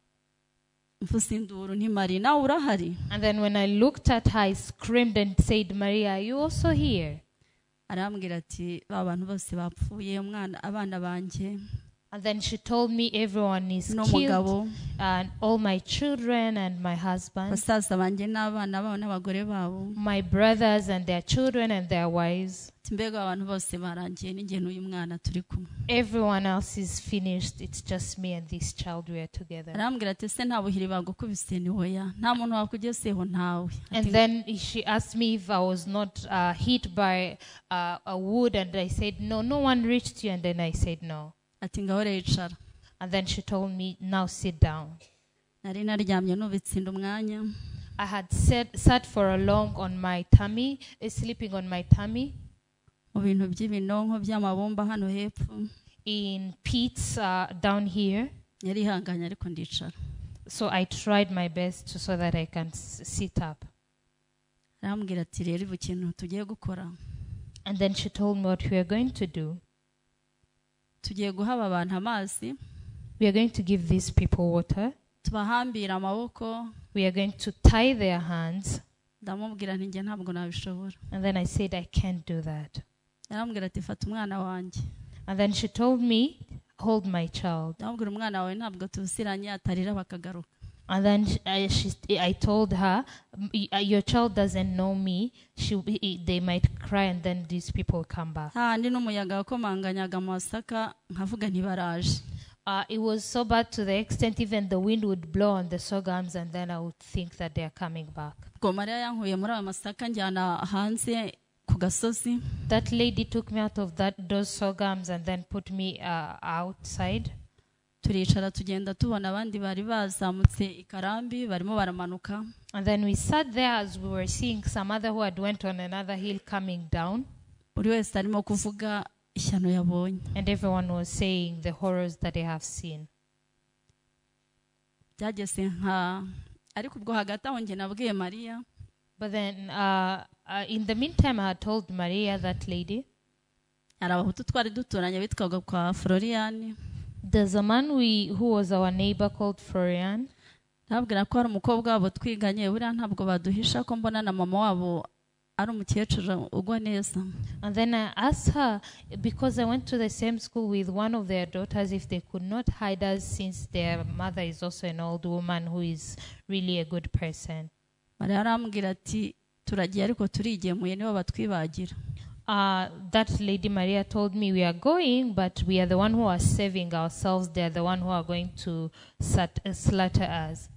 A: mvuza induru nti Maria nawe urahari?
B: And then when I looked at her, I screamed and said, Maria, are you also here?
A: Arambwira ati ba bantu bose bapfuye, umwana abana banjye.
B: And then she told me everyone is killed,
A: n'umugabo,
B: and all my children and my husband,
A: basaza banjye n'abana babo n'abagore babo.
B: My brothers and their children and their wives.
A: Ati, mbega abantu bose barangiye ninjye n'uyu mwana turi kumwe.
B: Everyone else is finished. It's just me and this child. We are together.
A: Arambwira ati ese nta buhiri bagukubise? Ni hoya. Nta muntu wakugezeho? Ntawe.
B: And
A: Ati,
B: then she asked me if I was not hit by a wood, and I said, "No, no one reached you." And then I said, "No."
A: Ati ngaho rero icara.
B: And then she told me, "Now sit down."
A: Nari naryamye nubitse inda umwanya.
B: I had sat for a long on my tummy, sleeping on my tummy
A: mu bintu by'ibinonko by'amabumba hano hepfo.
B: In pits down here.
A: Yarihanganye ariko ndicara.
B: So I tried my best so that I can sit up.
A: Arambwira ati rero ibu ikintu tugiye gukora,
B: And then she told me what we are going to do.
A: Tugiye guha aba bantu amazi,
B: We are going to give these people water.
A: Tubahambire amaboko.
B: We are going to tie their hands.
A: Ndamubwira nti njye ntabwo nabishobora.
B: And then I said, "I can't do that."
A: Arambwira ati fata umwana wanjye.
B: And then she told me, "Hold my child."
A: Ndamubwira umwana wawe ntabwo tuziranye atarira bakagaruka.
B: And then I told her, "Your child doesn't know me. They might cry and then these people come back."
A: Hahandi n'umuyaga wakomanganyaga mu masaka nkavuga ntibaraje.
B: It was so bad to the extent even the wind would blow on the sorghums and then I would think that they are coming back.
A: Ubwo Mariya yankuye muri ayo masaka njyana hanze ku gasozi.
B: That lady took me out of those sorghums and then put me outside.
A: Turicara tugenda tubona abandi bari bazamutse i Karambi barimo baramanuka.
B: And then we sat there as we were seeing some other who had went on another hill coming down.
A: Buri wese arimo kuvuga ishyano yabonye.
B: And everyone was saying the horrors that they have seen.
A: Byageze nka ariko ubwo hagati aho njye nabwiye Mariya,
B: But then, in the meantime, I had told Maria, that lady,
A: hari abahutu twari duturanye bitwaga kwa Florian.
B: There's a man who was our neighbor called Florian.
A: Ndababwira ko hari umukobwa wabo twiganye buriya ntabwo baduhisha ko mbona na mama wabo ari umukecuru ugwa neza.
B: And then I asked her, because I went to the same school with one of their daughters, if they could not hide us since their mother is also an old woman who is really a good person.
A: Mariya arambwira ati turagiye ariko turigemuye nibo batwibagira.
B: That lady Maria told me we are going, but we are the one who are saving ourselves. They are the one who are going to slaughter us.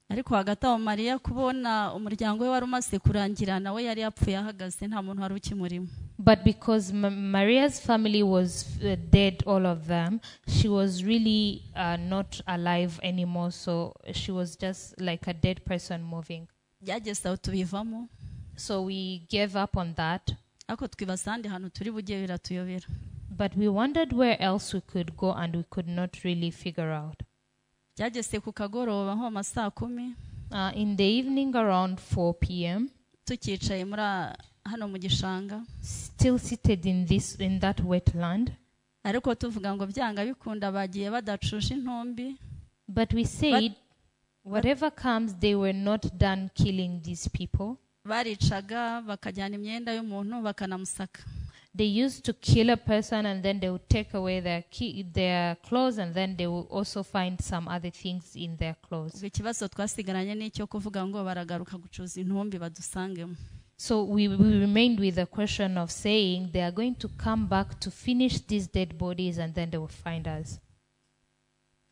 A: Ariko hagati aho Mariya kubona umuryango we wari umaze kurangira nawe yari yapfuye ahagaze nta muntu wari ukimurimo.
B: But because Maria's family was dead, all of them, she was really not alive anymore. So she was just like a dead person moving.
A: Byageze aho tubivamo.
B: So we gave up on that.
A: Ariko twibaza ahandi hantu turi bujye biratuyobera.
B: But we wondered where else we could go, and we could not really figure out.
A: Byageze ku kagoroba nko mu ma saa kumi,
B: In the evening around 4 p.m.,
A: tukicaye muri hano mu gishanga,
B: still seated in that wetland,
A: ariko tuvuga ngo byanga bikunda bagiye badacuje intumbi.
B: But we said, whatever comes, they were not done killing these people.
A: Baricaga bakajyana imyenda y'umuntu bakanamusaka.
B: They used to kill a person and then they would take away their clothes, and then they will also find some other things in their clothes.
A: Ubwo ikibazo twasigaranye ni icyo kuvuga ngo baragaruka gucuza intumbi badusangemo.
B: So we remained with the question of saying they are going to come back to finish these dead bodies and then they will find us.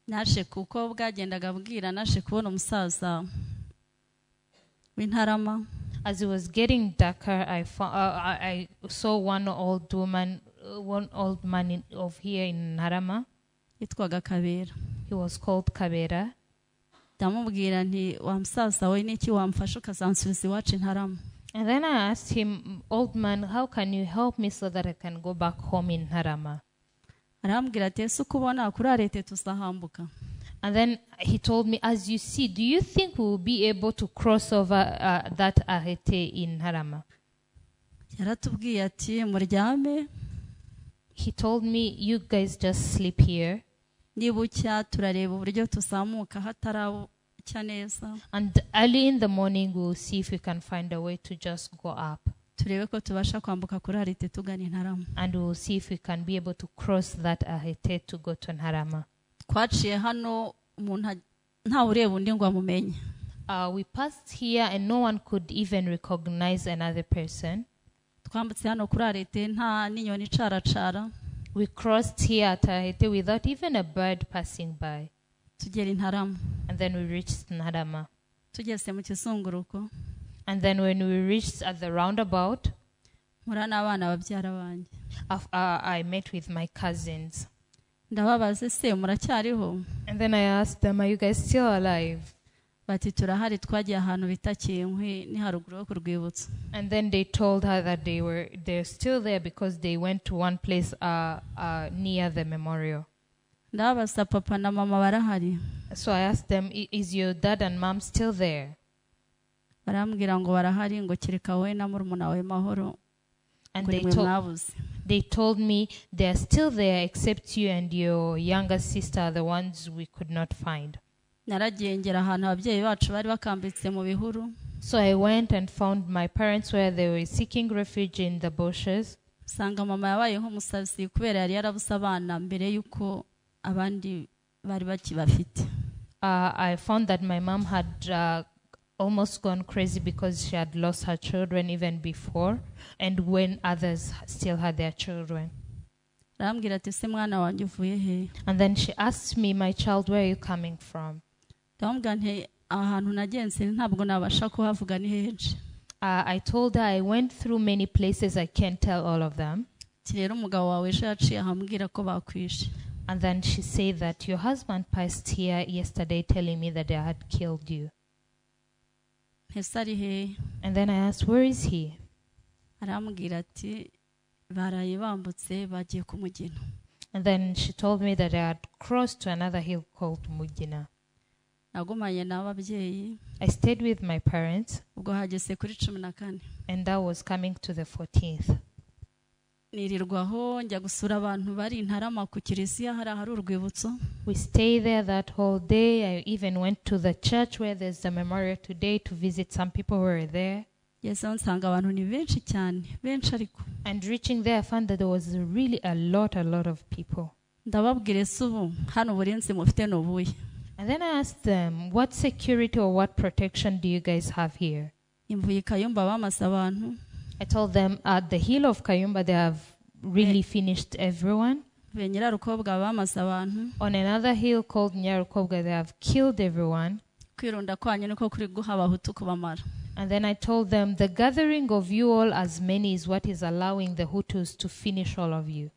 A: Naje kuko bwagendaga bwira naje kubona umusaza w'i Ntarama.
B: As it was getting darker, I saw one old woman, one old man of here in Ntarama.
A: Yitwaga Kabera.
B: He was called Kabera.
A: Ndamubwira nti wa musaza we niki wamfasha ukazansubiza iwacu i Ntarama?
B: And then I asked him, "Old man, how can you help me so that I can go back home in Ntarama?"
A: Arambwira ati ese uko ubona kuri arete tuzahambuka?
B: And then he told me, "As you see, do you think we will be able to cross over that arete in Ntarama?"
A: Yaratubwiye ati muryame.
B: He told me, "You guys just sleep here."
A: Nibucya turareba uburyo tuzamuka hataracya neza.
B: And early in the morning, we'll see if we can find a way to just go up.
A: Turebe ko tubasha kwambuka kuri arrêt tugana i Ntarama.
B: And we will see if we can be able to cross that arrêt to go to Ntarama.
A: Twaciye hano umuntu ntawe ureba undi ngo amumenye.
B: We passed here and no one could even recognize another person.
A: Twambutse hano kuri arrêt nta n'inyoni icaracara.
B: We crossed here at arrêt without even a bird passing by.
A: Tugera i Ntarama.
B: And then we reached Ntarama.
A: Tugeze mu kizunguruko,
B: And then when we reached at the roundabout,
A: mpura n'abana babyara banjye.
B: I met with my cousins.
A: Ndababaza, ese muracyariho?
B: And then I asked them, "Are you guys still alive?"
A: Bati turahari, twagiye ahantu bita Kinkwi, ni haruguru yo ku rwibutso.
B: And then they told her that they're still there because they went to one place near the memorial.
A: Ndababaza, papa na mama barahari?
B: So I asked them, "Is your dad and mom still there?"
A: Barambwira ngo barahari, ngo kereka wowe na murumuna wawe Mahoro,
B: And
A: ngo
B: they
A: nimwe
B: told
A: mwabuze.
B: They told me they're still there except you and your younger sister are the ones we could not find.
A: Naragiye ngera ahantu ababyeyi bacu bari bakambitse mu bihuru.
B: So I went and found my parents where they were seeking refuge in the bushes.
A: Nsanga mama yabaye nk'umusazi kubera yari yarabuze abana mbere y'uko abandi bari bakibafite.
B: I found that my mom had almost gone crazy because she had lost her children even before, and when others still had their children.
A: Arambwira ati, ese mwana wanjye uvuye he?
B: And then she asked me, "My child, where are you coming from?"
A: Ndamubwira nti aha hantu nagenze ntabwo nabasha kuhavuga, ni henshi.
B: I told her I went through many places, I can't tell all of them.
A: Ati rero umugabo wawe ejo yaciye ahambwira ko bakwishe.
B: And then she said that your husband passed here yesterday telling me that they had killed you.
A: Ese ari hehe?
B: And then I asked, "Where is he?"
A: Arambwira ati baraye bambutse bagiye ku Mugina.
B: And then she told me that I had crossed to another hill called Mugina.
A: Nagumanye n'ababyeyi.
B: I stayed with my parents,
A: Ubwo hageze kuri 14.
B: And that was coming to the 14th.
A: Nirirwaho njya gusura abantu bari i Ntarama ku kiliziya hari ahari urwibutso.
B: We stayed there that whole day. I even went to the church where there's the memorial today to visit some people who were there.
A: Ngezeho nsanga abantu ni benshi cyane, benshi ariko.
B: And reaching there, I found that there was really a lot of people.
A: Ndababwira, ese ubu hano uburinzi mufite ni ubuhe?
B: And then I asked them, "What security or what protection do you guys have here?"
A: Mvuye i Kayumba bamaze abantu.
B: I told them at the hill of Kayumba, they have really finished everyone.
A: Mvuye Nyirarukobwa bamaze abantu.
B: On another hill called Nyarukobwa, they have killed everyone.
A: Kwirunda kwanyu niko kuri guha abahutu kubamara.
B: And then I told them, "The gathering of you all as many is what is allowing the Hutus to finish all of you."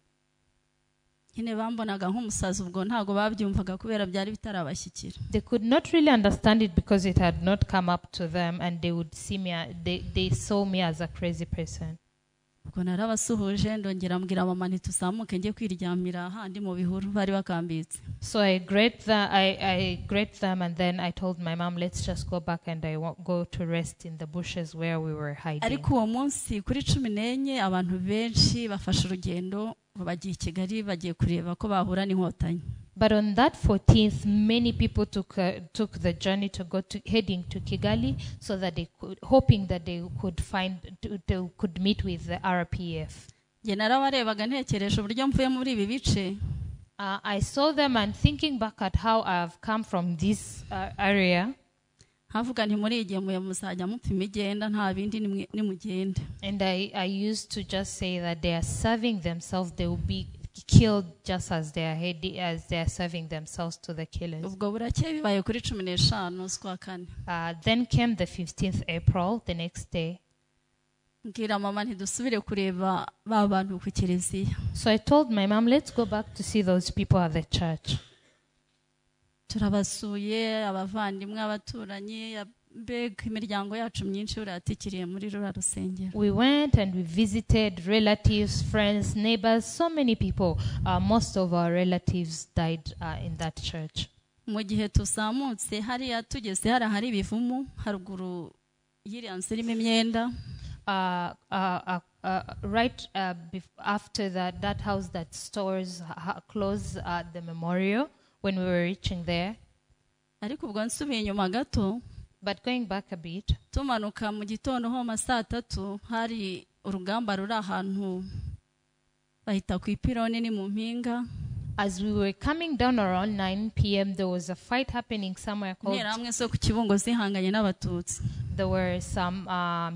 A: Nyine bambonaga nk'umusazi, ubwo ntabwo babyumvaga kubera byari bitarabashyikira.
B: They could not really understand it because it had not come up to them, and they would see me, they saw me as a crazy person.
A: Ubwo narabasuhuje, ndongera mbwira mama ntituzamuke njye kwiryamira handi mu bihuru bari bakambitse.
B: So I greet them, and then I told my mom, "Let's just go back and I won't go to rest in the bushes where we were hiding."
A: Ariko uwo munsi kuri 14 abantu benshi bafashe urugendo ngo bagiye i Kigali, bagiye kureba ko bahura n'Inkotanyi.
B: But on that 14th, many people took the journey to go to heading to Kigali, so that they could, hoping that they could find, they could meet with the RPF.
A: Njye narabarebaga ntekereje uburyo mvuye muri ibi bice.
B: I saw them and thinking back at how I've come from this area,
A: Havuga nti muri iyi gihe muzajya mupfa imigenda, nta bindi, nimugende.
B: And I used to just say that they are serving themselves, they will be killed just as they are as they are serving themselves to the killers.
A: Ubwo burakeye bibaye kuri 15 z'ukwa kane.
B: Then came the 15th April, the next day.
A: Mbwira mama ntidusubire kureba ba bantu ku kiliziya.
B: So I told my mom, "Let's go back to see those people at the church."
A: Turabasuye, abavandimwe, abaturanyi, mbega imiryango yacu myinshi uratikiriye muri ruriya rusengero.
B: We went and we visited relatives, friends, neighbors, so many people. Most of our relatives died in that church.
A: Mu gihe tuzamutse hariya, tugeze hariya hari ibivumu haruguru y'iriya nzu irimo imyenda,
B: Right after that house that stores clothes at the memorial, when we were reaching there.
A: Ariko ubwo nsubiye inyuma gato,
B: But going back a bit,
A: tumanuka mu gitondo nko mu ma saa tatu hari urugamba ruri ahantu bahita ku ipironi ni mu mpinga.
B: As we were coming down around 9 p.m., there was a fight happening somewhere called.
A: Interahamwe zo ku Kibungo zihanganye n'Abatutsi.
B: There were some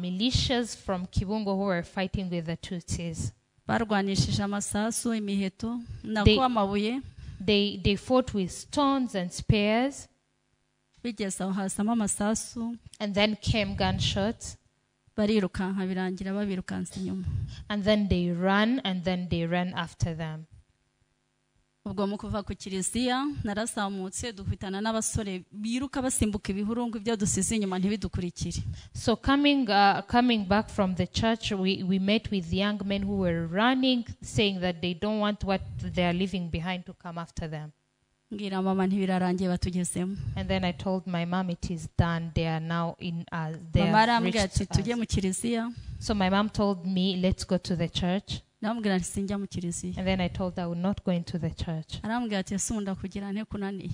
B: militias from Kibungo who were fighting with the Tutsis.
A: Barwanishije amasasu, imiheto, nako amabuye.
B: They fought with stones and spears.
A: Bigeze aho hazamo amasasu.
B: And then came gunshots.
A: Barirukanka birangira babirukanse inyuma.
B: And then they ran, and then they ran after them.
A: Ubwo mu kuva ku kiliziya narazamutse dukubitana n'abasore biruka basimbuka ibihuru ngo ibyo dusize inyuma ntibidukurikire.
B: So coming back from the church, we met with young men who were running, saying that they don't want what they are leaving behind to come after them.
A: Mbwira mama ntibirarangiye batugezemo.
B: And then I told my mom, it is done. They are now in us. They
A: Mama
B: have
A: arambwira
B: reached
A: ati tujye
B: us.
A: mu kiliziya.
B: So my mom told me, let's go to the church.
A: Ndamubwira nti sinjya mu kiliziya.
B: And then I told her I would not go into the church.
A: Arambwira ati ese ubu ndakugira nte kunaniye.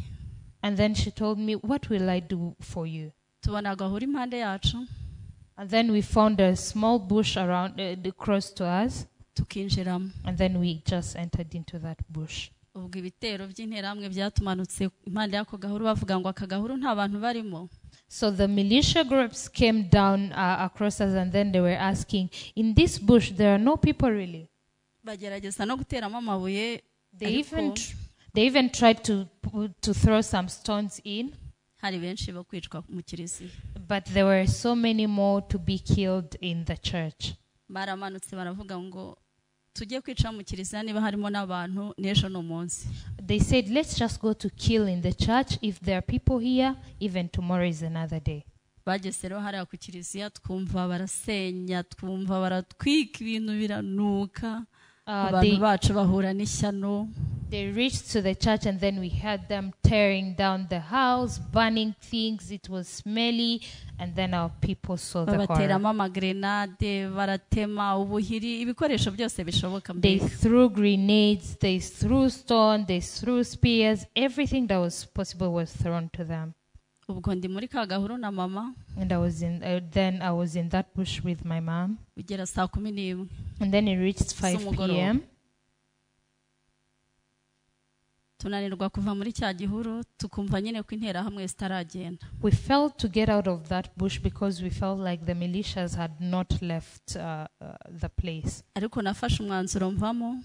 B: And then she told me, what will I do for you?
A: Tubona agahuru impande yacu.
B: And then we found a small bush around close to us.
A: Tukinjiramo.
B: And then we just entered into that bush.
A: Ubwo ibitero by'interahamwe byatumanutse impande y'ako gahuru bavuga ngo aka gahuru nta bantu barimo.
B: So the militia groups came down across us, and then they were asking, in this bush there are no people really.
A: Bagerageza no guteramo amabuye.
B: They
A: ariko
B: even tried to throw some stones in.
A: Hari benshi bo kwicwa mu kiliziya.
B: But there were so many more to be killed in the church.
A: Baramanutse baravuga ngo tujye kwica mu kiliziya niba harimo n'abantu n'ejo ni umunsi.
B: They said, let's just go to kill in the church. If there are people here, even tomorrow is another day.
A: Bageze rero hariya ku kiliziya twumva barasenya, twumva baratwika ibintu biranuka. Abantu bacu bahura n'ishyano.
B: They reached to the church, and then we heard them tearing down the house, burning things. It was smelly, and then our people saw the horror.
A: Babateramo amagrenade, baratema ubuhiri, ibikoresho byose bishoboka.
B: They threw grenades, they threw stone, they threw spears. Everything that was possible was thrown to them.
A: Ubwo ndi muri ka gahuru na mama.
B: And I was in then I was in that bush with my mom.
A: Bigera saa kumi n'imwe.
B: And then it reached 5 p.m.
A: Tunanirwa kuva muri cya gihuru tukumva nyine ko interahamwe zitaragenda.
B: We failed to get out of that bush because we felt like the militias had not left the place.
A: Ariko nafashe umwanzuro mvamo.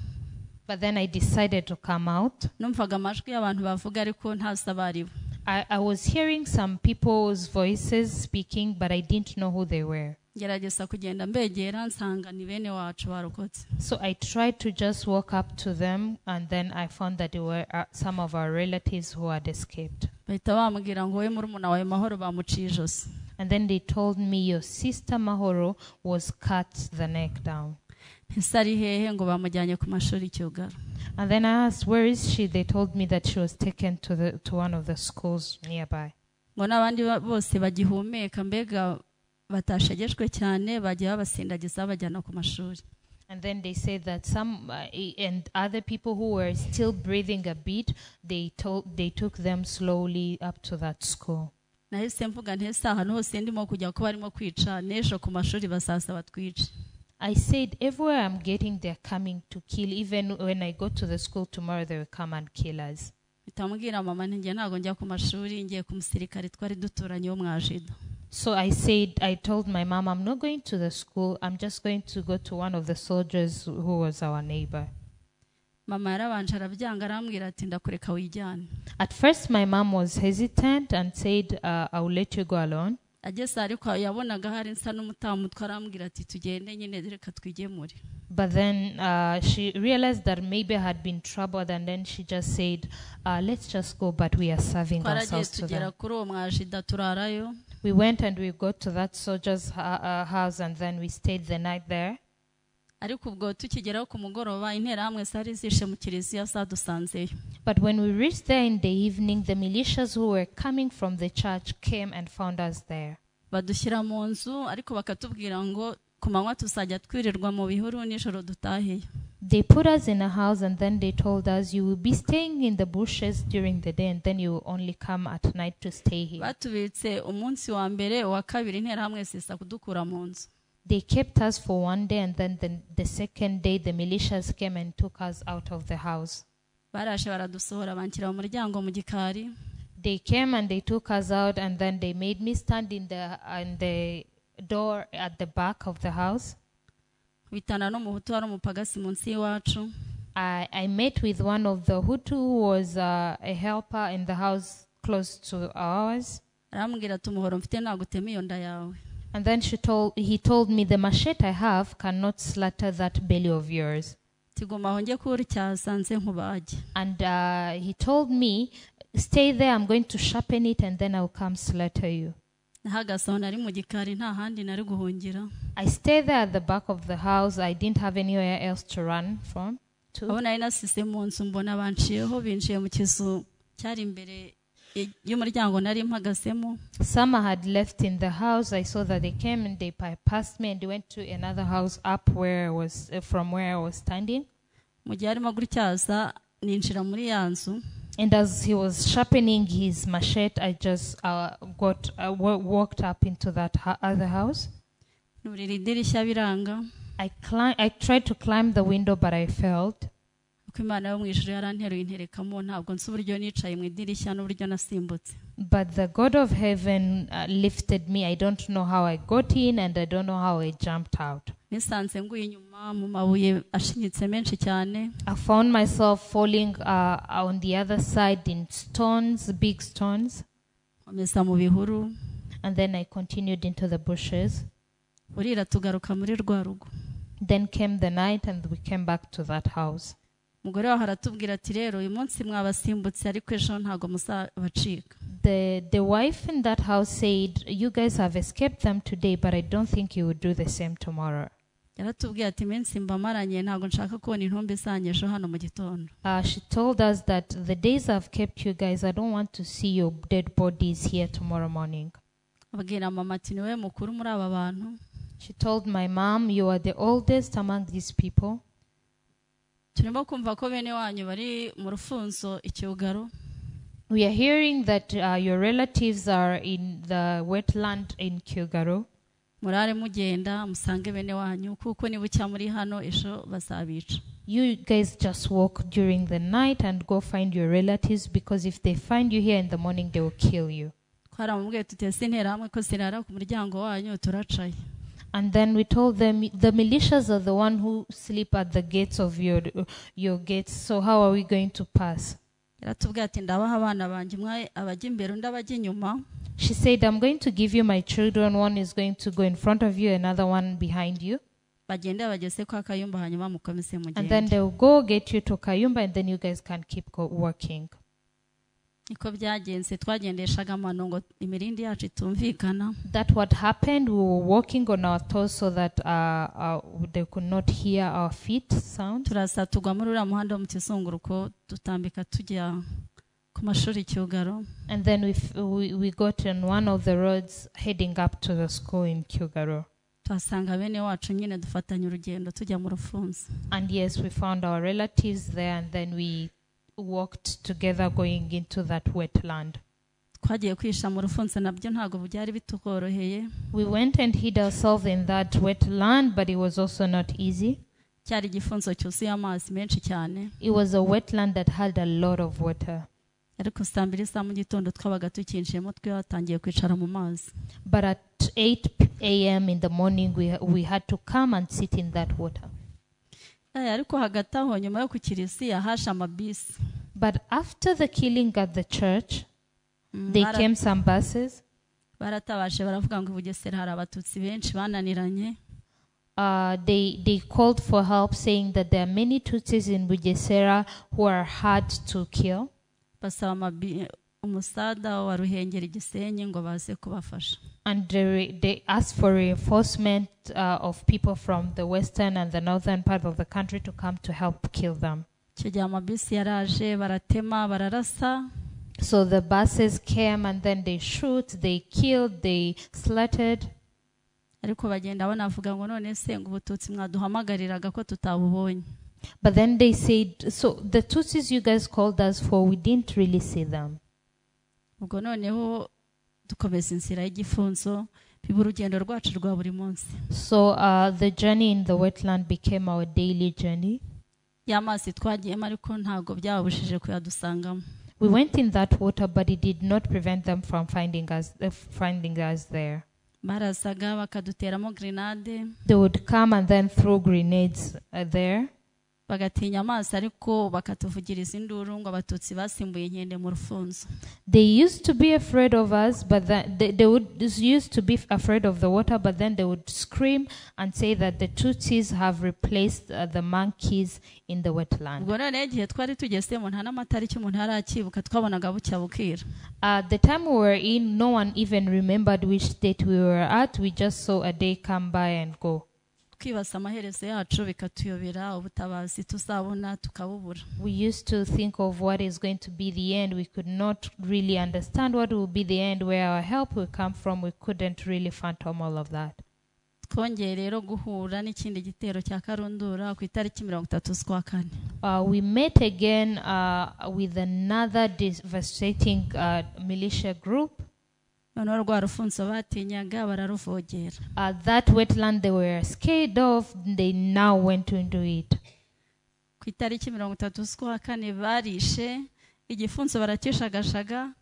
B: But then I decided to come out.
A: Numvaga amajwi y'abantu bavuga ariko ntazi abaribo.
B: I was hearing some people's voices speaking, but I didn't know who they were.
A: Ngerageza kugenda mbegera nsanga ni bene wacu barokotse.
B: So I tried to just walk up to them, and then I found that they were some of our relatives who had escaped.
A: Bahita bambwira ngo we murumuna wawe Mahoro bamuciye ijosi.
B: And then they told me, your sister Mahoro was cut the neck down.
A: Ese ari hehe ngo bamujyanye ku mashuri Cyugaro.
B: And then I asked, where is she? They told me that she was taken to one of the schools nearby.
A: Ngo n'abandi bose bagihumeka mbega batashegeshwe cyane bagiye babasindagiza bajyana ku mashuri.
B: And then they said that some and other people who were still breathing a bit, they took them slowly up to that school.
A: Nahise mvuga nti ese ahantu hose ndimo kujya ko barimo kwica n'ejo ku mashuri bazaza batwice.
B: I said, everywhere I'm getting, they're coming to kill. Even when I go to the school tomorrow, they will come and kill us.
A: Bitamubwira mama nti njye ntago njya ku mashuri ngiye ku musirikare twari duturanye wo mwajida.
B: So I said, I told my mom, I'm not going to the school. I'm just going to go to one of the soldiers who was our neighbor.
A: Mama yarabanje arabyanga arambwira ati ndakureka wijyane.
B: At first, my mom was hesitant and said, I will let you go alone.
A: Ageze ariko yabonaga hari nsa n'umutamutwe arambwira ati tugende nyine reka twigemure.
B: But then she realized that maybe I had been troubled, and then she just said, let's just go, but we are serving ourselves to them.
A: We
B: went and we got to that soldier's house, and then we stayed the night there.
A: Ariko ubwo tukigeraho ku mugoroba interahamwe zari zishe mu kiliziya zadusanzeyo.
B: But when we reached there in the evening, the militias who were coming from the church came and found us there.
A: Badushyira mu nzu ariko bakatubwira ngo ku manywa tuzajya twirirwa mu bihuru nijoro dutaheyo.
B: They put us in a house and then they told us, you will be staying in the bushes during the day and then you will only come at night to stay here.
A: Batubitse umunsi wa mbere wa kabiri interahamwe zisa kudukura mu nzu.
B: They kept us for one day, and then the second day the militias came and took us out of the house.
A: Baraje baradusohora banshyira mu muryango mu gikari.
B: They came and they took us out, and then they made me stand in the door at the back of the house.
A: Bitana n'umuhutu wari umupagasi munsi y'iwacu.
B: I met with one of the Hutu who was a helper in the house close to ours.
A: Arambwira ati umuhoro mfite nagutema iyo nda yawe.
B: And then he told me, "The machete I have cannot slaughter that belly of yours."
A: Ati guma aho njye kuwutyaza nze nkubage.
B: And he told me, "Stay there, I'm going to sharpen it and then I'll come slaughter you."
A: Nahagaze aho nari mu gikari nta handi nari guhungira.
B: I stayed there at the back of the house. I didn't have anywhere else to run from. To.
A: Abo nari nasize mu nzu mbona banciyeho binjiye mu kizu cyari imbere y'umuryango nari mpagazemo.
B: Some I had left in the house. I saw that they came and they bypassed me and they went to another house up where I was, from where I was standing.
A: Mu gihe arimo gutyaza ninjira muri ya nzu.
B: And as he was sharpening his machete, I just walked up into that other house.
A: Nurira idirishya biranga.
B: I tried to climb the window, but I failed.
A: Kuko imana yo mu ijuru yaranteruye interekamo ntabwo nzi uburyo nicaye mu idirishya n'uburyo nasimbutse.
B: But the God of heaven lifted me. I don't know how I got in, and I don't know how I jumped out.
A: Nisanze nguye inyuma mu mabuye ashinyitse menshi cyane.
B: I found myself falling on the other side in stones, big stones,
A: nkomeza mu bihuru.
B: And then I continued into the bushes.
A: Burira tugaruka muri rwa rugo.
B: Then came the night, and we came back to that house.
A: Umugore waho aratubwira ati rero uyu munsi mwabasimbutse ariko ejo ntabwo muzabacika.
B: The wife in that house said, "You guys have escaped them today, but I don't think you would do the same tomorrow."
A: Yaratubwiye ati iminsi mbamaranye ntabwo nshaka kubona intumbi zanyu ejo hano mu gitondo.
B: She told us that the days I've kept you guys, I don't want to see your dead bodies here tomorrow morning.
A: Abwira mama ati niwe mukuru muri aba bantu.
B: She told my mom, "You are the oldest among these people."
A: Turimo kumva ko bene wanyu bari mu rufunzo icyugaro.
B: We are hearing that your relatives are in the wetland in Kyugaro.
A: Murare mugenda musange bene wanyu kuko nibucya muri hano ejo bazabica.
B: You guys just walk during the night and go find your relatives, because if they find you here in the morning, they will kill you.
A: Twaramubwiye tuti ese interahamwe ko zirara ku muryango wanyu turacaye?
B: And then we told them, the militias are the one who sleep at the gates of your gates, so how are we going to pass?
A: Yaratubwiye ati ndabaha abana banjye umwe abajya imbere undi abajya inyuma.
B: She said, "I'm going to give you my children. One is going to go in front of you, another one behind you."
A: Bagende bageze kwa kayumba hanyuma mukomeze
B: And then
A: mugende.
B: They'll go get you to Kayumba, and then you guys can keep working.
A: Niko byagenze twagendeshaga amano ngo imirindi yacu itumvikana.
B: That what happened. We were walking on our toes so that they could not hear our feet sound.
A: Turaza tugwa muri uriya muhanda wo mu kizunguruko dutambika tujya ku mashuri Cyugaro.
B: And then we got on one of the roads heading up to the school in Kyugaro.
A: Tuhasanga bene wacu nyine dufatanya urugendo tujya mu rufunzo.
B: And yes, we found our relatives there, and then we walked together going into that wetland.
A: Twagiye kwihisha mu rufunzo nabyo ntabwo byari bitworoheye.
B: We went and hid ourselves in that wetland, but it was also not easy.
A: Cyari igifunzo cyuzuye amazi menshi cyane.
B: It was a wetland that had a lot of water.
A: Ariko saa mbiri za mu gitondo twabaga tukinjiyemo twatangiye kwicara mu mazi.
B: But at 8 a.m. in the morning, we had to come and sit in that water.
A: Eh, ariko hagati aho nyuma yo ku kiliziya haje amabisi.
B: But after the killing at the church, they came some buses.
A: Baratabaje baravuga ngo i Bugesera hari abatutsi benshi bananiranye.
B: They called for help, saying that there are many Tutsis in Bugesera who are hard to kill.
A: Basaba umusada wa Ruhengeri Gisenyi ngo baze kubafasha.
B: And they asked for reinforcement of people from the western and the northern part of the country to come to help kill them.
A: Icyo gihe amabisi yaraje baratema bararasa.
B: So the buses came and then they shoot, they killed, they slaughtered.
A: Ariko bagenda banavuga ngo none se ngo ubututsi mwaduhamagariraga ko tutabubonye?
B: But then they said, "So the Tutsis you guys called us for, we didn't really see them."
A: Ubwo noneho dukomeza inzira y'igifunzo Biba urugendo rwacu rwa buri munsi.
B: So the journey in the wetland became our daily journey.
A: Ya mazi twagiyemo ariko ntabwo byababujije kuyadusangamo.
B: We went in that water, but it did not prevent them from finding us there.
A: Barazaga bakaduteramo grenade.
B: They would come and then throw grenades there.
A: Bagatinya amazi ariko bakatuvugiriza induru ngo abatutsi basimbuye inkende mu rufunzo.
B: They used to be afraid of us, but then they would used to be afraid of the water, but then they would scream and say that the Tutsis have replaced the monkeys in the wetland.
A: Ubwo noneho igihe twari tugezemo nta n'amatariki umuntu yari akibuka twabonaga bucya bukira.
B: At the time we were in, no one even remembered which state we were at. We just saw a day come by and go.
A: Twibaza amaherezo yacu bikatuyobera ubutabazi tuzabona tukabubura.
B: We used to think of what is going to be the end. We could not really understand what will be the end, where our help will come from. We couldn't really fathom all of that.
A: Twongeye rero guhura n'ikindi gitero cya karundura ku itariki mirongo itatu z'ukwa kane.
B: We met again with another devastating militia group.
A: Noneho rwa rufunzo batinyaga bararuvogera.
B: That wetland they were scared of, they now went into it.
A: Ku itariki mirongo itatu z'ukwa kane barishe igifunzo barakishagashaga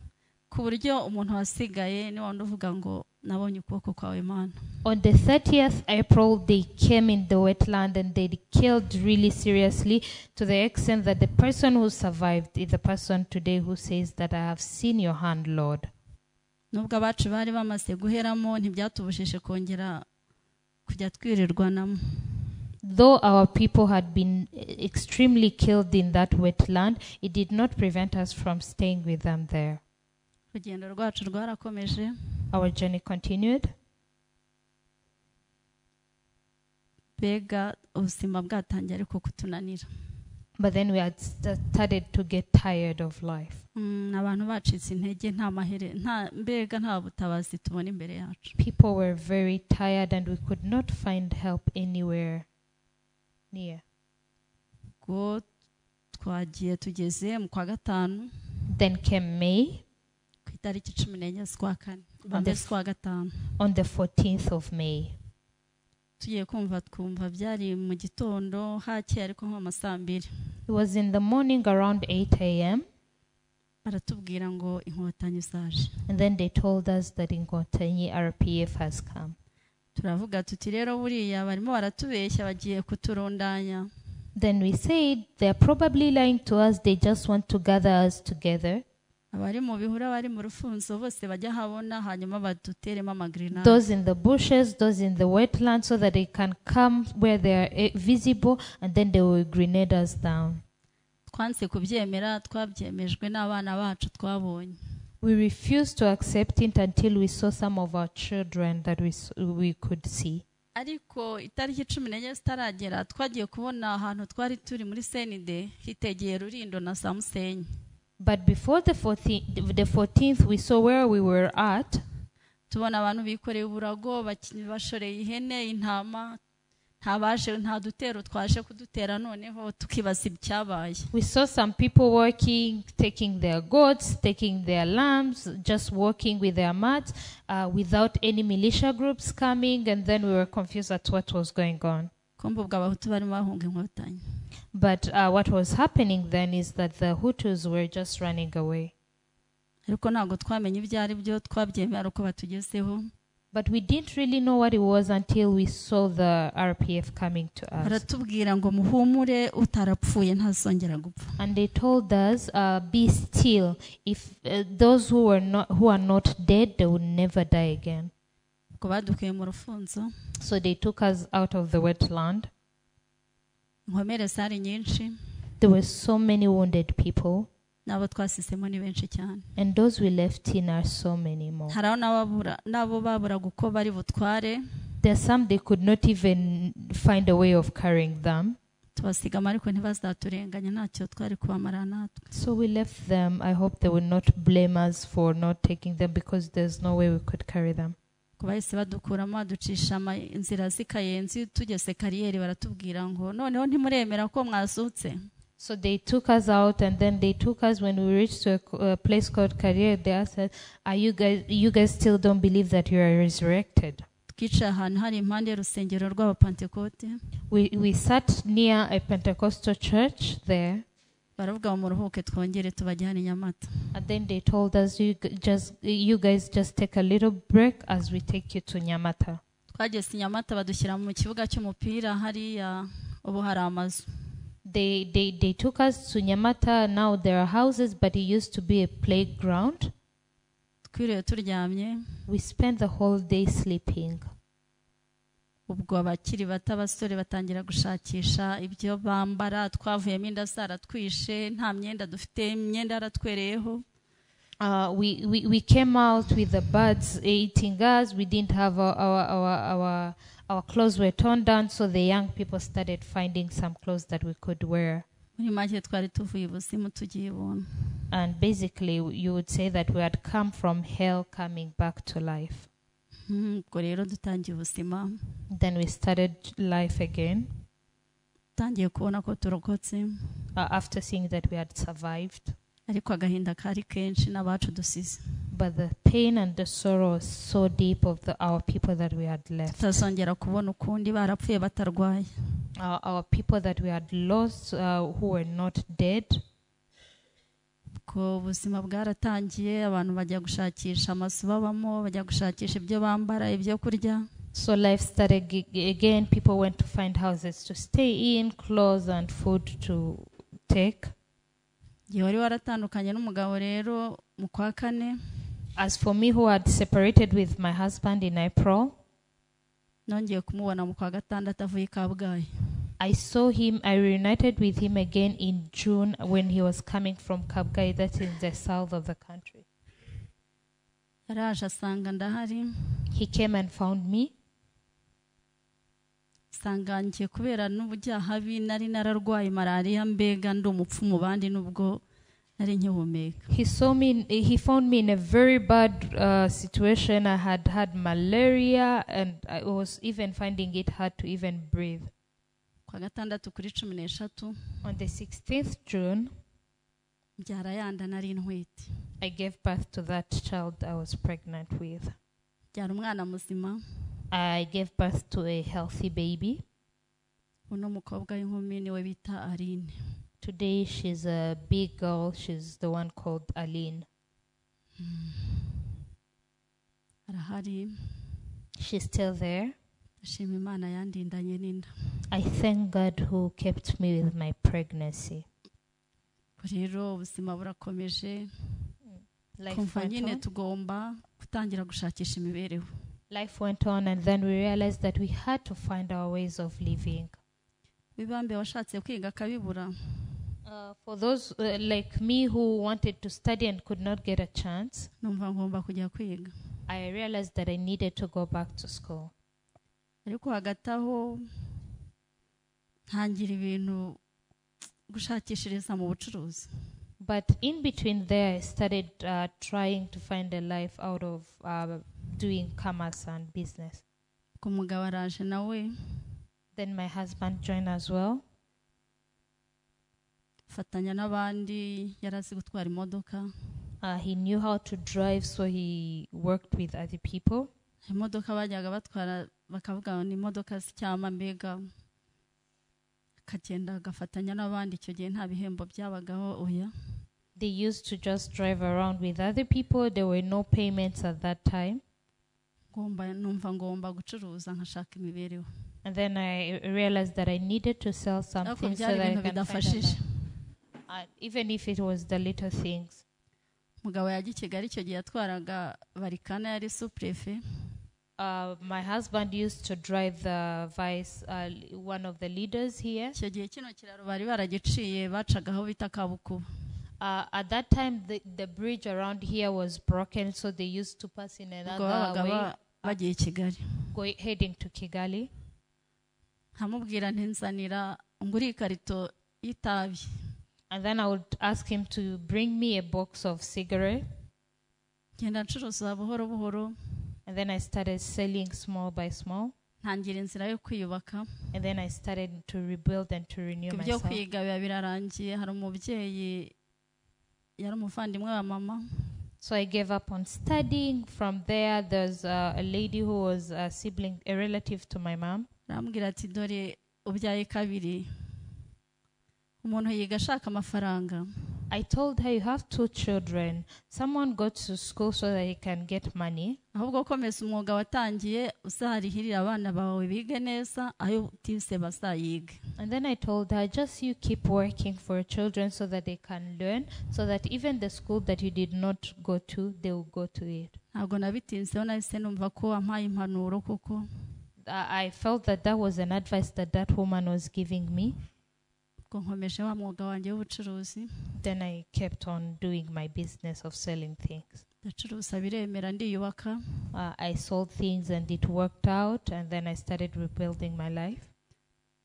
A: ku buryo umuntu wasigaye ni wundi uvuga ngo nabonye ukuboko kwawe Mana.
B: On the 30th April, they came in the wetland and they killed really seriously, to the extent that the person who survived is the person today who says that I have seen your hand, Lord.
A: Nubwo abacu bari bamaze guheramo ntibyatubujije kongera kujya twirirwanamo.
B: Though our people had been extremely killed in that wetland, it did not prevent us from staying with them there.
A: Urugendo rwacu rwarakomeje.
B: Our journey continued.
A: Mbega ubuzima bwatangiye ariko kutunanira.
B: But then we had started to get tired of life.
A: Abantu bacitse intege nta mahere nta mbega nta butabazi tubona imbere yacu.
B: People were very tired and we could not find help anywhere near.
A: Ubwo twagiye tugeze mu kwa gatanu.
B: Then came May.
A: Ku itariki cumi n'enye z'ukwa kane bambe z'ukwa gatanu.
B: On the 14th of May.
A: Tugiye kumva twumva byari mu gitondo hakeye ariko nko mu saa mbiri.
B: It was in the morning around 8 a.m.
A: Baratubwira ngo inkotanyi zaje.
B: And then they told us that Inkotanyi RPF has come.
A: Turavuga tuti rero buriya barimo baratubeshya bagiye kuturundanya.
B: Then we said they're probably lying to us, they just want to gather us together.
A: Abari mu bihuru abari mu rufunzo bose bajya habona hanyuma baduteremo amagrenade.
B: Those in the bushes, those in the wetland, so that they can come where they are visible and then they will grenade us down.
A: Twanze kubyemera twabyemejwe n'abana bacu twabonye.
B: We refused to accept it until we saw some of our children that we could see.
A: Ariko itariki cumi n'enye zitaragera twagiye kubona ahantu twari turi muri CND hitegeye Rurindo na za Musenyi.
B: But before the 14th, we saw where we were at.
A: Tubona abantu bikoreye uburago bashoreye ihene intama ntabaje nta dutero twaje kudutera noneho tukibaza ibyabaye.
B: We saw some people working, taking their goats, taking their lambs, just walking with their mats, without any militia groups coming, and then we were confused at what was going on.
A: Kumbe ubwo abahutu barimo bahunga inkotanyi.
B: But what was happening then is that the Hutus were just running away.
A: Ariko ntabwo twamenye ibyo ari byo twabyemera uko batugezeho.
B: But we didn't really know what it was until we saw the RPF coming to us.
A: Baratubwira ngo muhumure utarapfuye ntazongera gupfa.
B: And they told us, "Be still. If those who are not dead, they will never die again."
A: Ubwo badukuye mu rufunzo.
B: So they took us out of the wetland.
A: Inkomere zari nyinshi.
B: There were so many wounded people,
A: N'abo twasizemo ni benshi cyane.
B: And those we left in are so many more.
A: Hari aho n'ababura n'abo baburaga uko bari butware.
B: There are some they could not even find a way of carrying them.
A: Tubasigama ariko ntibazaturenganya ntacyo twari kubamara natwe.
B: So we left them. I hope they will not blame us for not taking them, because there's no way we could carry them.
A: Ngo bahise badukuramo baducisha inzira z'i Kayenzi tugeze kariyeri baratubwira ngo noneho ntimuremera ko mwazutse.
B: So they took us out, and then they took us when we reached to a place called Karere. They asked us, "Are you guys? You guys still don't believe that you are resurrected?"
A: Twicaye ahantu hari impande y'urusengero rw'abapantekote.
B: We sat near a Pentecostal church there.
A: Baravuga ngo muruhuke twongere tubajyane i Nyamata.
B: And then they told us, "You guys just take a little break as we take you to Nyamata."
A: Twageze i Nyamata badushyira mu kibuga cy'umupira hariya ubu hari amazu.
B: They took us to Nyamata. Now there are houses, but it used to be a playground.
A: Twiriwe turyamye.
B: We spent the whole day sleeping.
A: Ubwo abakiri bato abasore batangira gushakisha ibyo bambara twavuyemo inda zaratwishe nta myenda dufite imyenda yaratwereyeho.
B: We came out with the birds eating us. We didn't have our clothes were torn down, so the young people started finding some clothes that we could wear.
A: Muri make twari tuvuye ibuzimu tugiye ibuntu.
B: And basically, you would say that we had come from hell coming back to life.
A: Ubwo rero dutangiye ubuzima.
B: Then we started life again.
A: Dutangiye kubona ko turokotse.
B: After seeing that we had survived.
A: Ariko agahinda kari kenshi n'abacu dusize.
B: But the pain and the sorrow was so deep of our people that we had left.
A: Tutazongera kubona ukundi barapfuye batarwaye.
B: Our people that we had lost, who were not dead.
A: Ubwo ubuzima bwaratangiye abantu bajya gushakisha amazu babamo bajya gushakisha ibyo bambara ibyo kurya.
B: So life started again. People went to find houses to stay in, clothes and food to take.
A: Igihe wari waratandukanye n'umugabo rero mu kwa kane.
B: As for me, who had separated with my husband in April,
A: nongeye kumubona mu kwa gatandatu avuye i Kabgayi.
B: I saw him, I reunited with him again in June when he was coming from Kabgayi, that's in the south of the country.
A: Yaraje asanga ndahari.
B: He came and found me.
A: Asanga ngiye kubera n'ubujyahabi nari nararwaye malaria mbega ndi umupfu mu bandi nubwo nari nkihumeka.
B: He saw me, he found me in a very bad situation. I had had malaria and I was even finding it hard to even breathe.
A: Kwa gatandatu kuri 13.
B: On the 16th June,
A: mbyara yanda nari ntwite.
B: I gave birth to that child I was pregnant with.
A: Mbyara umwana muzima.
B: I gave birth to a healthy baby.
A: Uno mukobwa w'inkumi niwe bita Aline.
B: Today she's a big girl. She's the one called Aline.
A: Arahari.
B: She's still there.
A: Ndashima Imana yandindanye n'inda.
B: I thank God who kept me with my pregnancy.
A: Rero ubuzima burakomeje. Kumva nyine tugomba gutangira gushakisha imibereho.
B: Life went on, and then we realized that we had to find our ways of living.
A: Wibambe washatse kwiga akabibura.
B: For those like me who wanted to study and could not get a chance,
A: numva ngomba kujya kwiga.
B: I realized that I needed to go back to school.
A: Ariko hagati aho ntangira ibintu gushakishiriza mu bucuruzi.
B: But in between there, I started trying to find a life out of doing commerce and business.
A: Umugabo araje nawe.
B: Then my husband joined as well.
A: Fatanya n'abandi yarazi gutwara imodoka.
B: He knew how to drive, so he worked with other people.
A: Imodoka bajyaga batwara bakavuga ni imodoka z'icyama mbega akagenda agafatanya n'abandi icyo gihe nta bihembo byabagaho oya.
B: They used to just drive around with other people. There were no payments at that time.
A: Ngomba numva ngomba gucuruza nkashaka imibereho.
B: And then I realized that I needed to sell something so that I can find a life. Even if it was the little things.
A: Mugabo yajya i Kigali icyo gihe yatwaraga barikana yari sous-préfet.
B: My husband used to drive the vice, one of the leaders here.
A: Icyo gihe kino kiraro bari baragiciye bacagaho bita Kabukuba.
B: At that time, the bridge around here was broken, so they used to pass in another way.
A: Bagiye Kigali.
B: Heading to Kigali.
A: Nkamubwira nti nzanira nguri ikarito y'itabi.
B: And then I would ask him to bring me a box of cigarette.
A: Ngenda ncuruza buhoro buhoro.
B: And then I started selling small by small.
A: Ntangira inzira yo kwiyubaka.
B: And then I started to rebuild and to renew
A: Ibyo
B: myself.
A: Kwiga biba birarangiye hari umubyeyi yari umuvandimwe wa mama.
B: So I gave up on studying. From there, there's a lady who was a sibling, a relative to my mom.
A: Arambwira ati dore ubyaye kabiri umuntu yiga ashaka amafaranga.
B: I told her, you have two children. Someone goes to school so that he can get money.
A: Ahubwo komeza umwuga watangiye uzarihirira abana bawe bige neza ayo utize bazayige.
B: And then I told her, just you keep working for your children so that they can learn, so that even the school that you did not go to, they will go to it.
A: Ntabwo nabitinzeho nahise numva ko wampaye impanuro kuko
B: I felt that that was an advice that that woman was giving me.
A: Ubwo nkomeje wa mwuga wanjye w'ubucuruzi.
B: Then I kept on doing my business of selling things.
A: Ndacuruza biremera ndiyubaka.
B: I sold things and it worked out, and then I started rebuilding my life.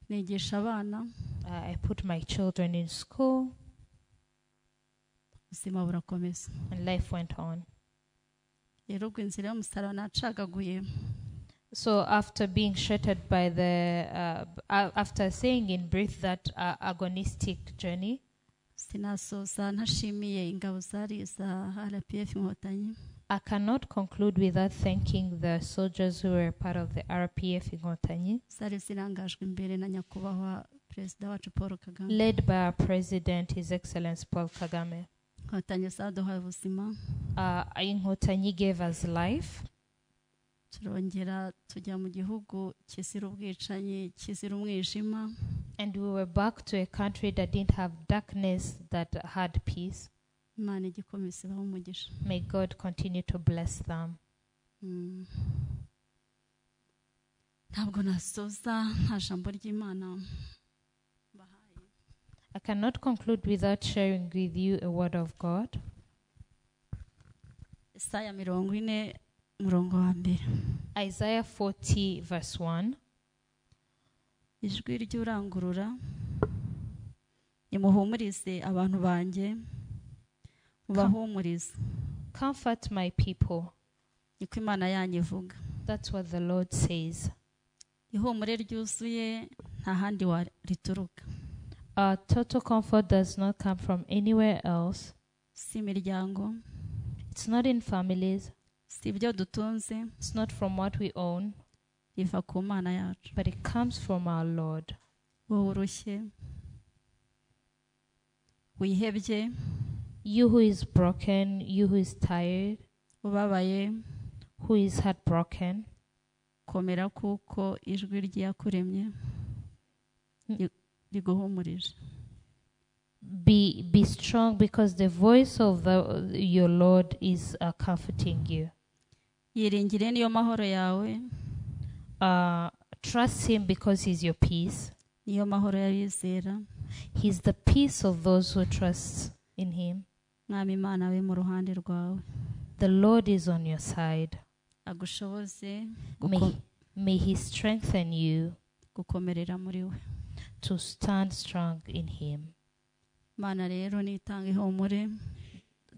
A: Nigisha abana.
B: I put my children in school.
A: Ubuzima burakomeza.
B: And life went on.
A: Rero ubwo inzira y'umusaraba nacagaguye.
B: So after being shattered by the, after saying in brief that agonistic journey,
A: sinasoza ntashimiye ingabo zari za RPF Inkotanyi.
B: I cannot conclude without thanking the soldiers who were part of the RPF Inkotanyi,
A: zari zirangajwe imbere na nyakubahwa perezida wacu Paul Kagame,
B: led by our president, His Excellency Paul Kagame.
A: Inkotanyi zaduhaye ubuzima.
B: Inkotanyi gave us life.
A: Turongera tujya mu gihugu kizira ubwicanyi kizira umwijima.
B: And we were back to a country that didn't have darkness, that had peace.
A: Imana igikomeza ibahe umugisha.
B: May God continue to bless them.
A: Ntabwo nasoza nta jambo ry'Imana mbahaye.
B: I cannot conclude without sharing with you a word of God.
A: Isaya 40 murongo wa mbere.
B: Isaiah 40 verse 1.
A: Ijwi ry'urangurura nimuhumurize abantu banjye mubahumurize.
B: Comfort my people.
A: Niko Imana yanyu ivuga.
B: That's what the Lord says.
A: Ihumure ryuzuye nta handi rituruka.
B: Total comfort does not come from anywhere else.
A: Si imiryango.
B: It's not in families.
A: Si ibyo dutunze.
B: It's not from what we own.
A: Riva ku Mana yacu.
B: But it comes from our Lord.
A: Wowe urushye, wihebye,
B: you who is broken, you who is tired,
A: ubabaye,
B: who is heartbroken,
A: komera kuko ijwi ry'Iyakuremye riguhumurije.
B: Be strong, because the voice of your Lord is comforting you.
A: Yiringire niyo mahoro yawe.
B: Trust him because he's your peace.
A: Niyo mahoro y'abizera.
B: He's the peace of those who trust in him.
A: Mwami Imana we mu ruhande rwawe.
B: The Lord is on your side.
A: Agushoboze.
B: May he strengthen you.
A: Gukomerera muri we.
B: To stand strong in him.
A: Imana rero nitanga ihumure.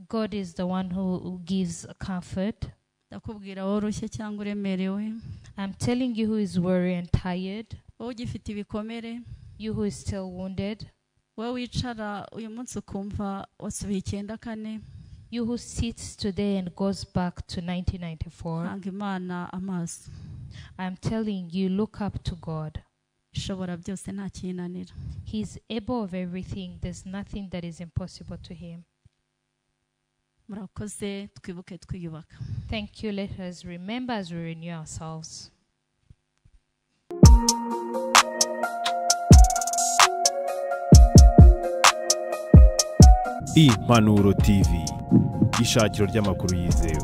B: God is the one who gives comfort.
A: Ndakubwira wowe urushye cyangwa uremerewe.
B: I'm telling you who is weary and tired.
A: Wowe ugifite ibikomere.
B: You who is still wounded.
A: Wowe wicara uyu munsi ukumva wasubiye 94.
B: You who sits today and goes back to 1994.
A: Hanga Imana amaso.
B: I'm telling you, look up to God.
A: Ishobora byose nta kinanira.
B: He is able of everything. There's nothing that is impossible to him.
A: Murakoze, twibuke twiyubaka.
B: Thank you. Let us remember as we renew ourselves.
C: Impanuro TV, ishakiro ry'amakuru yizewe.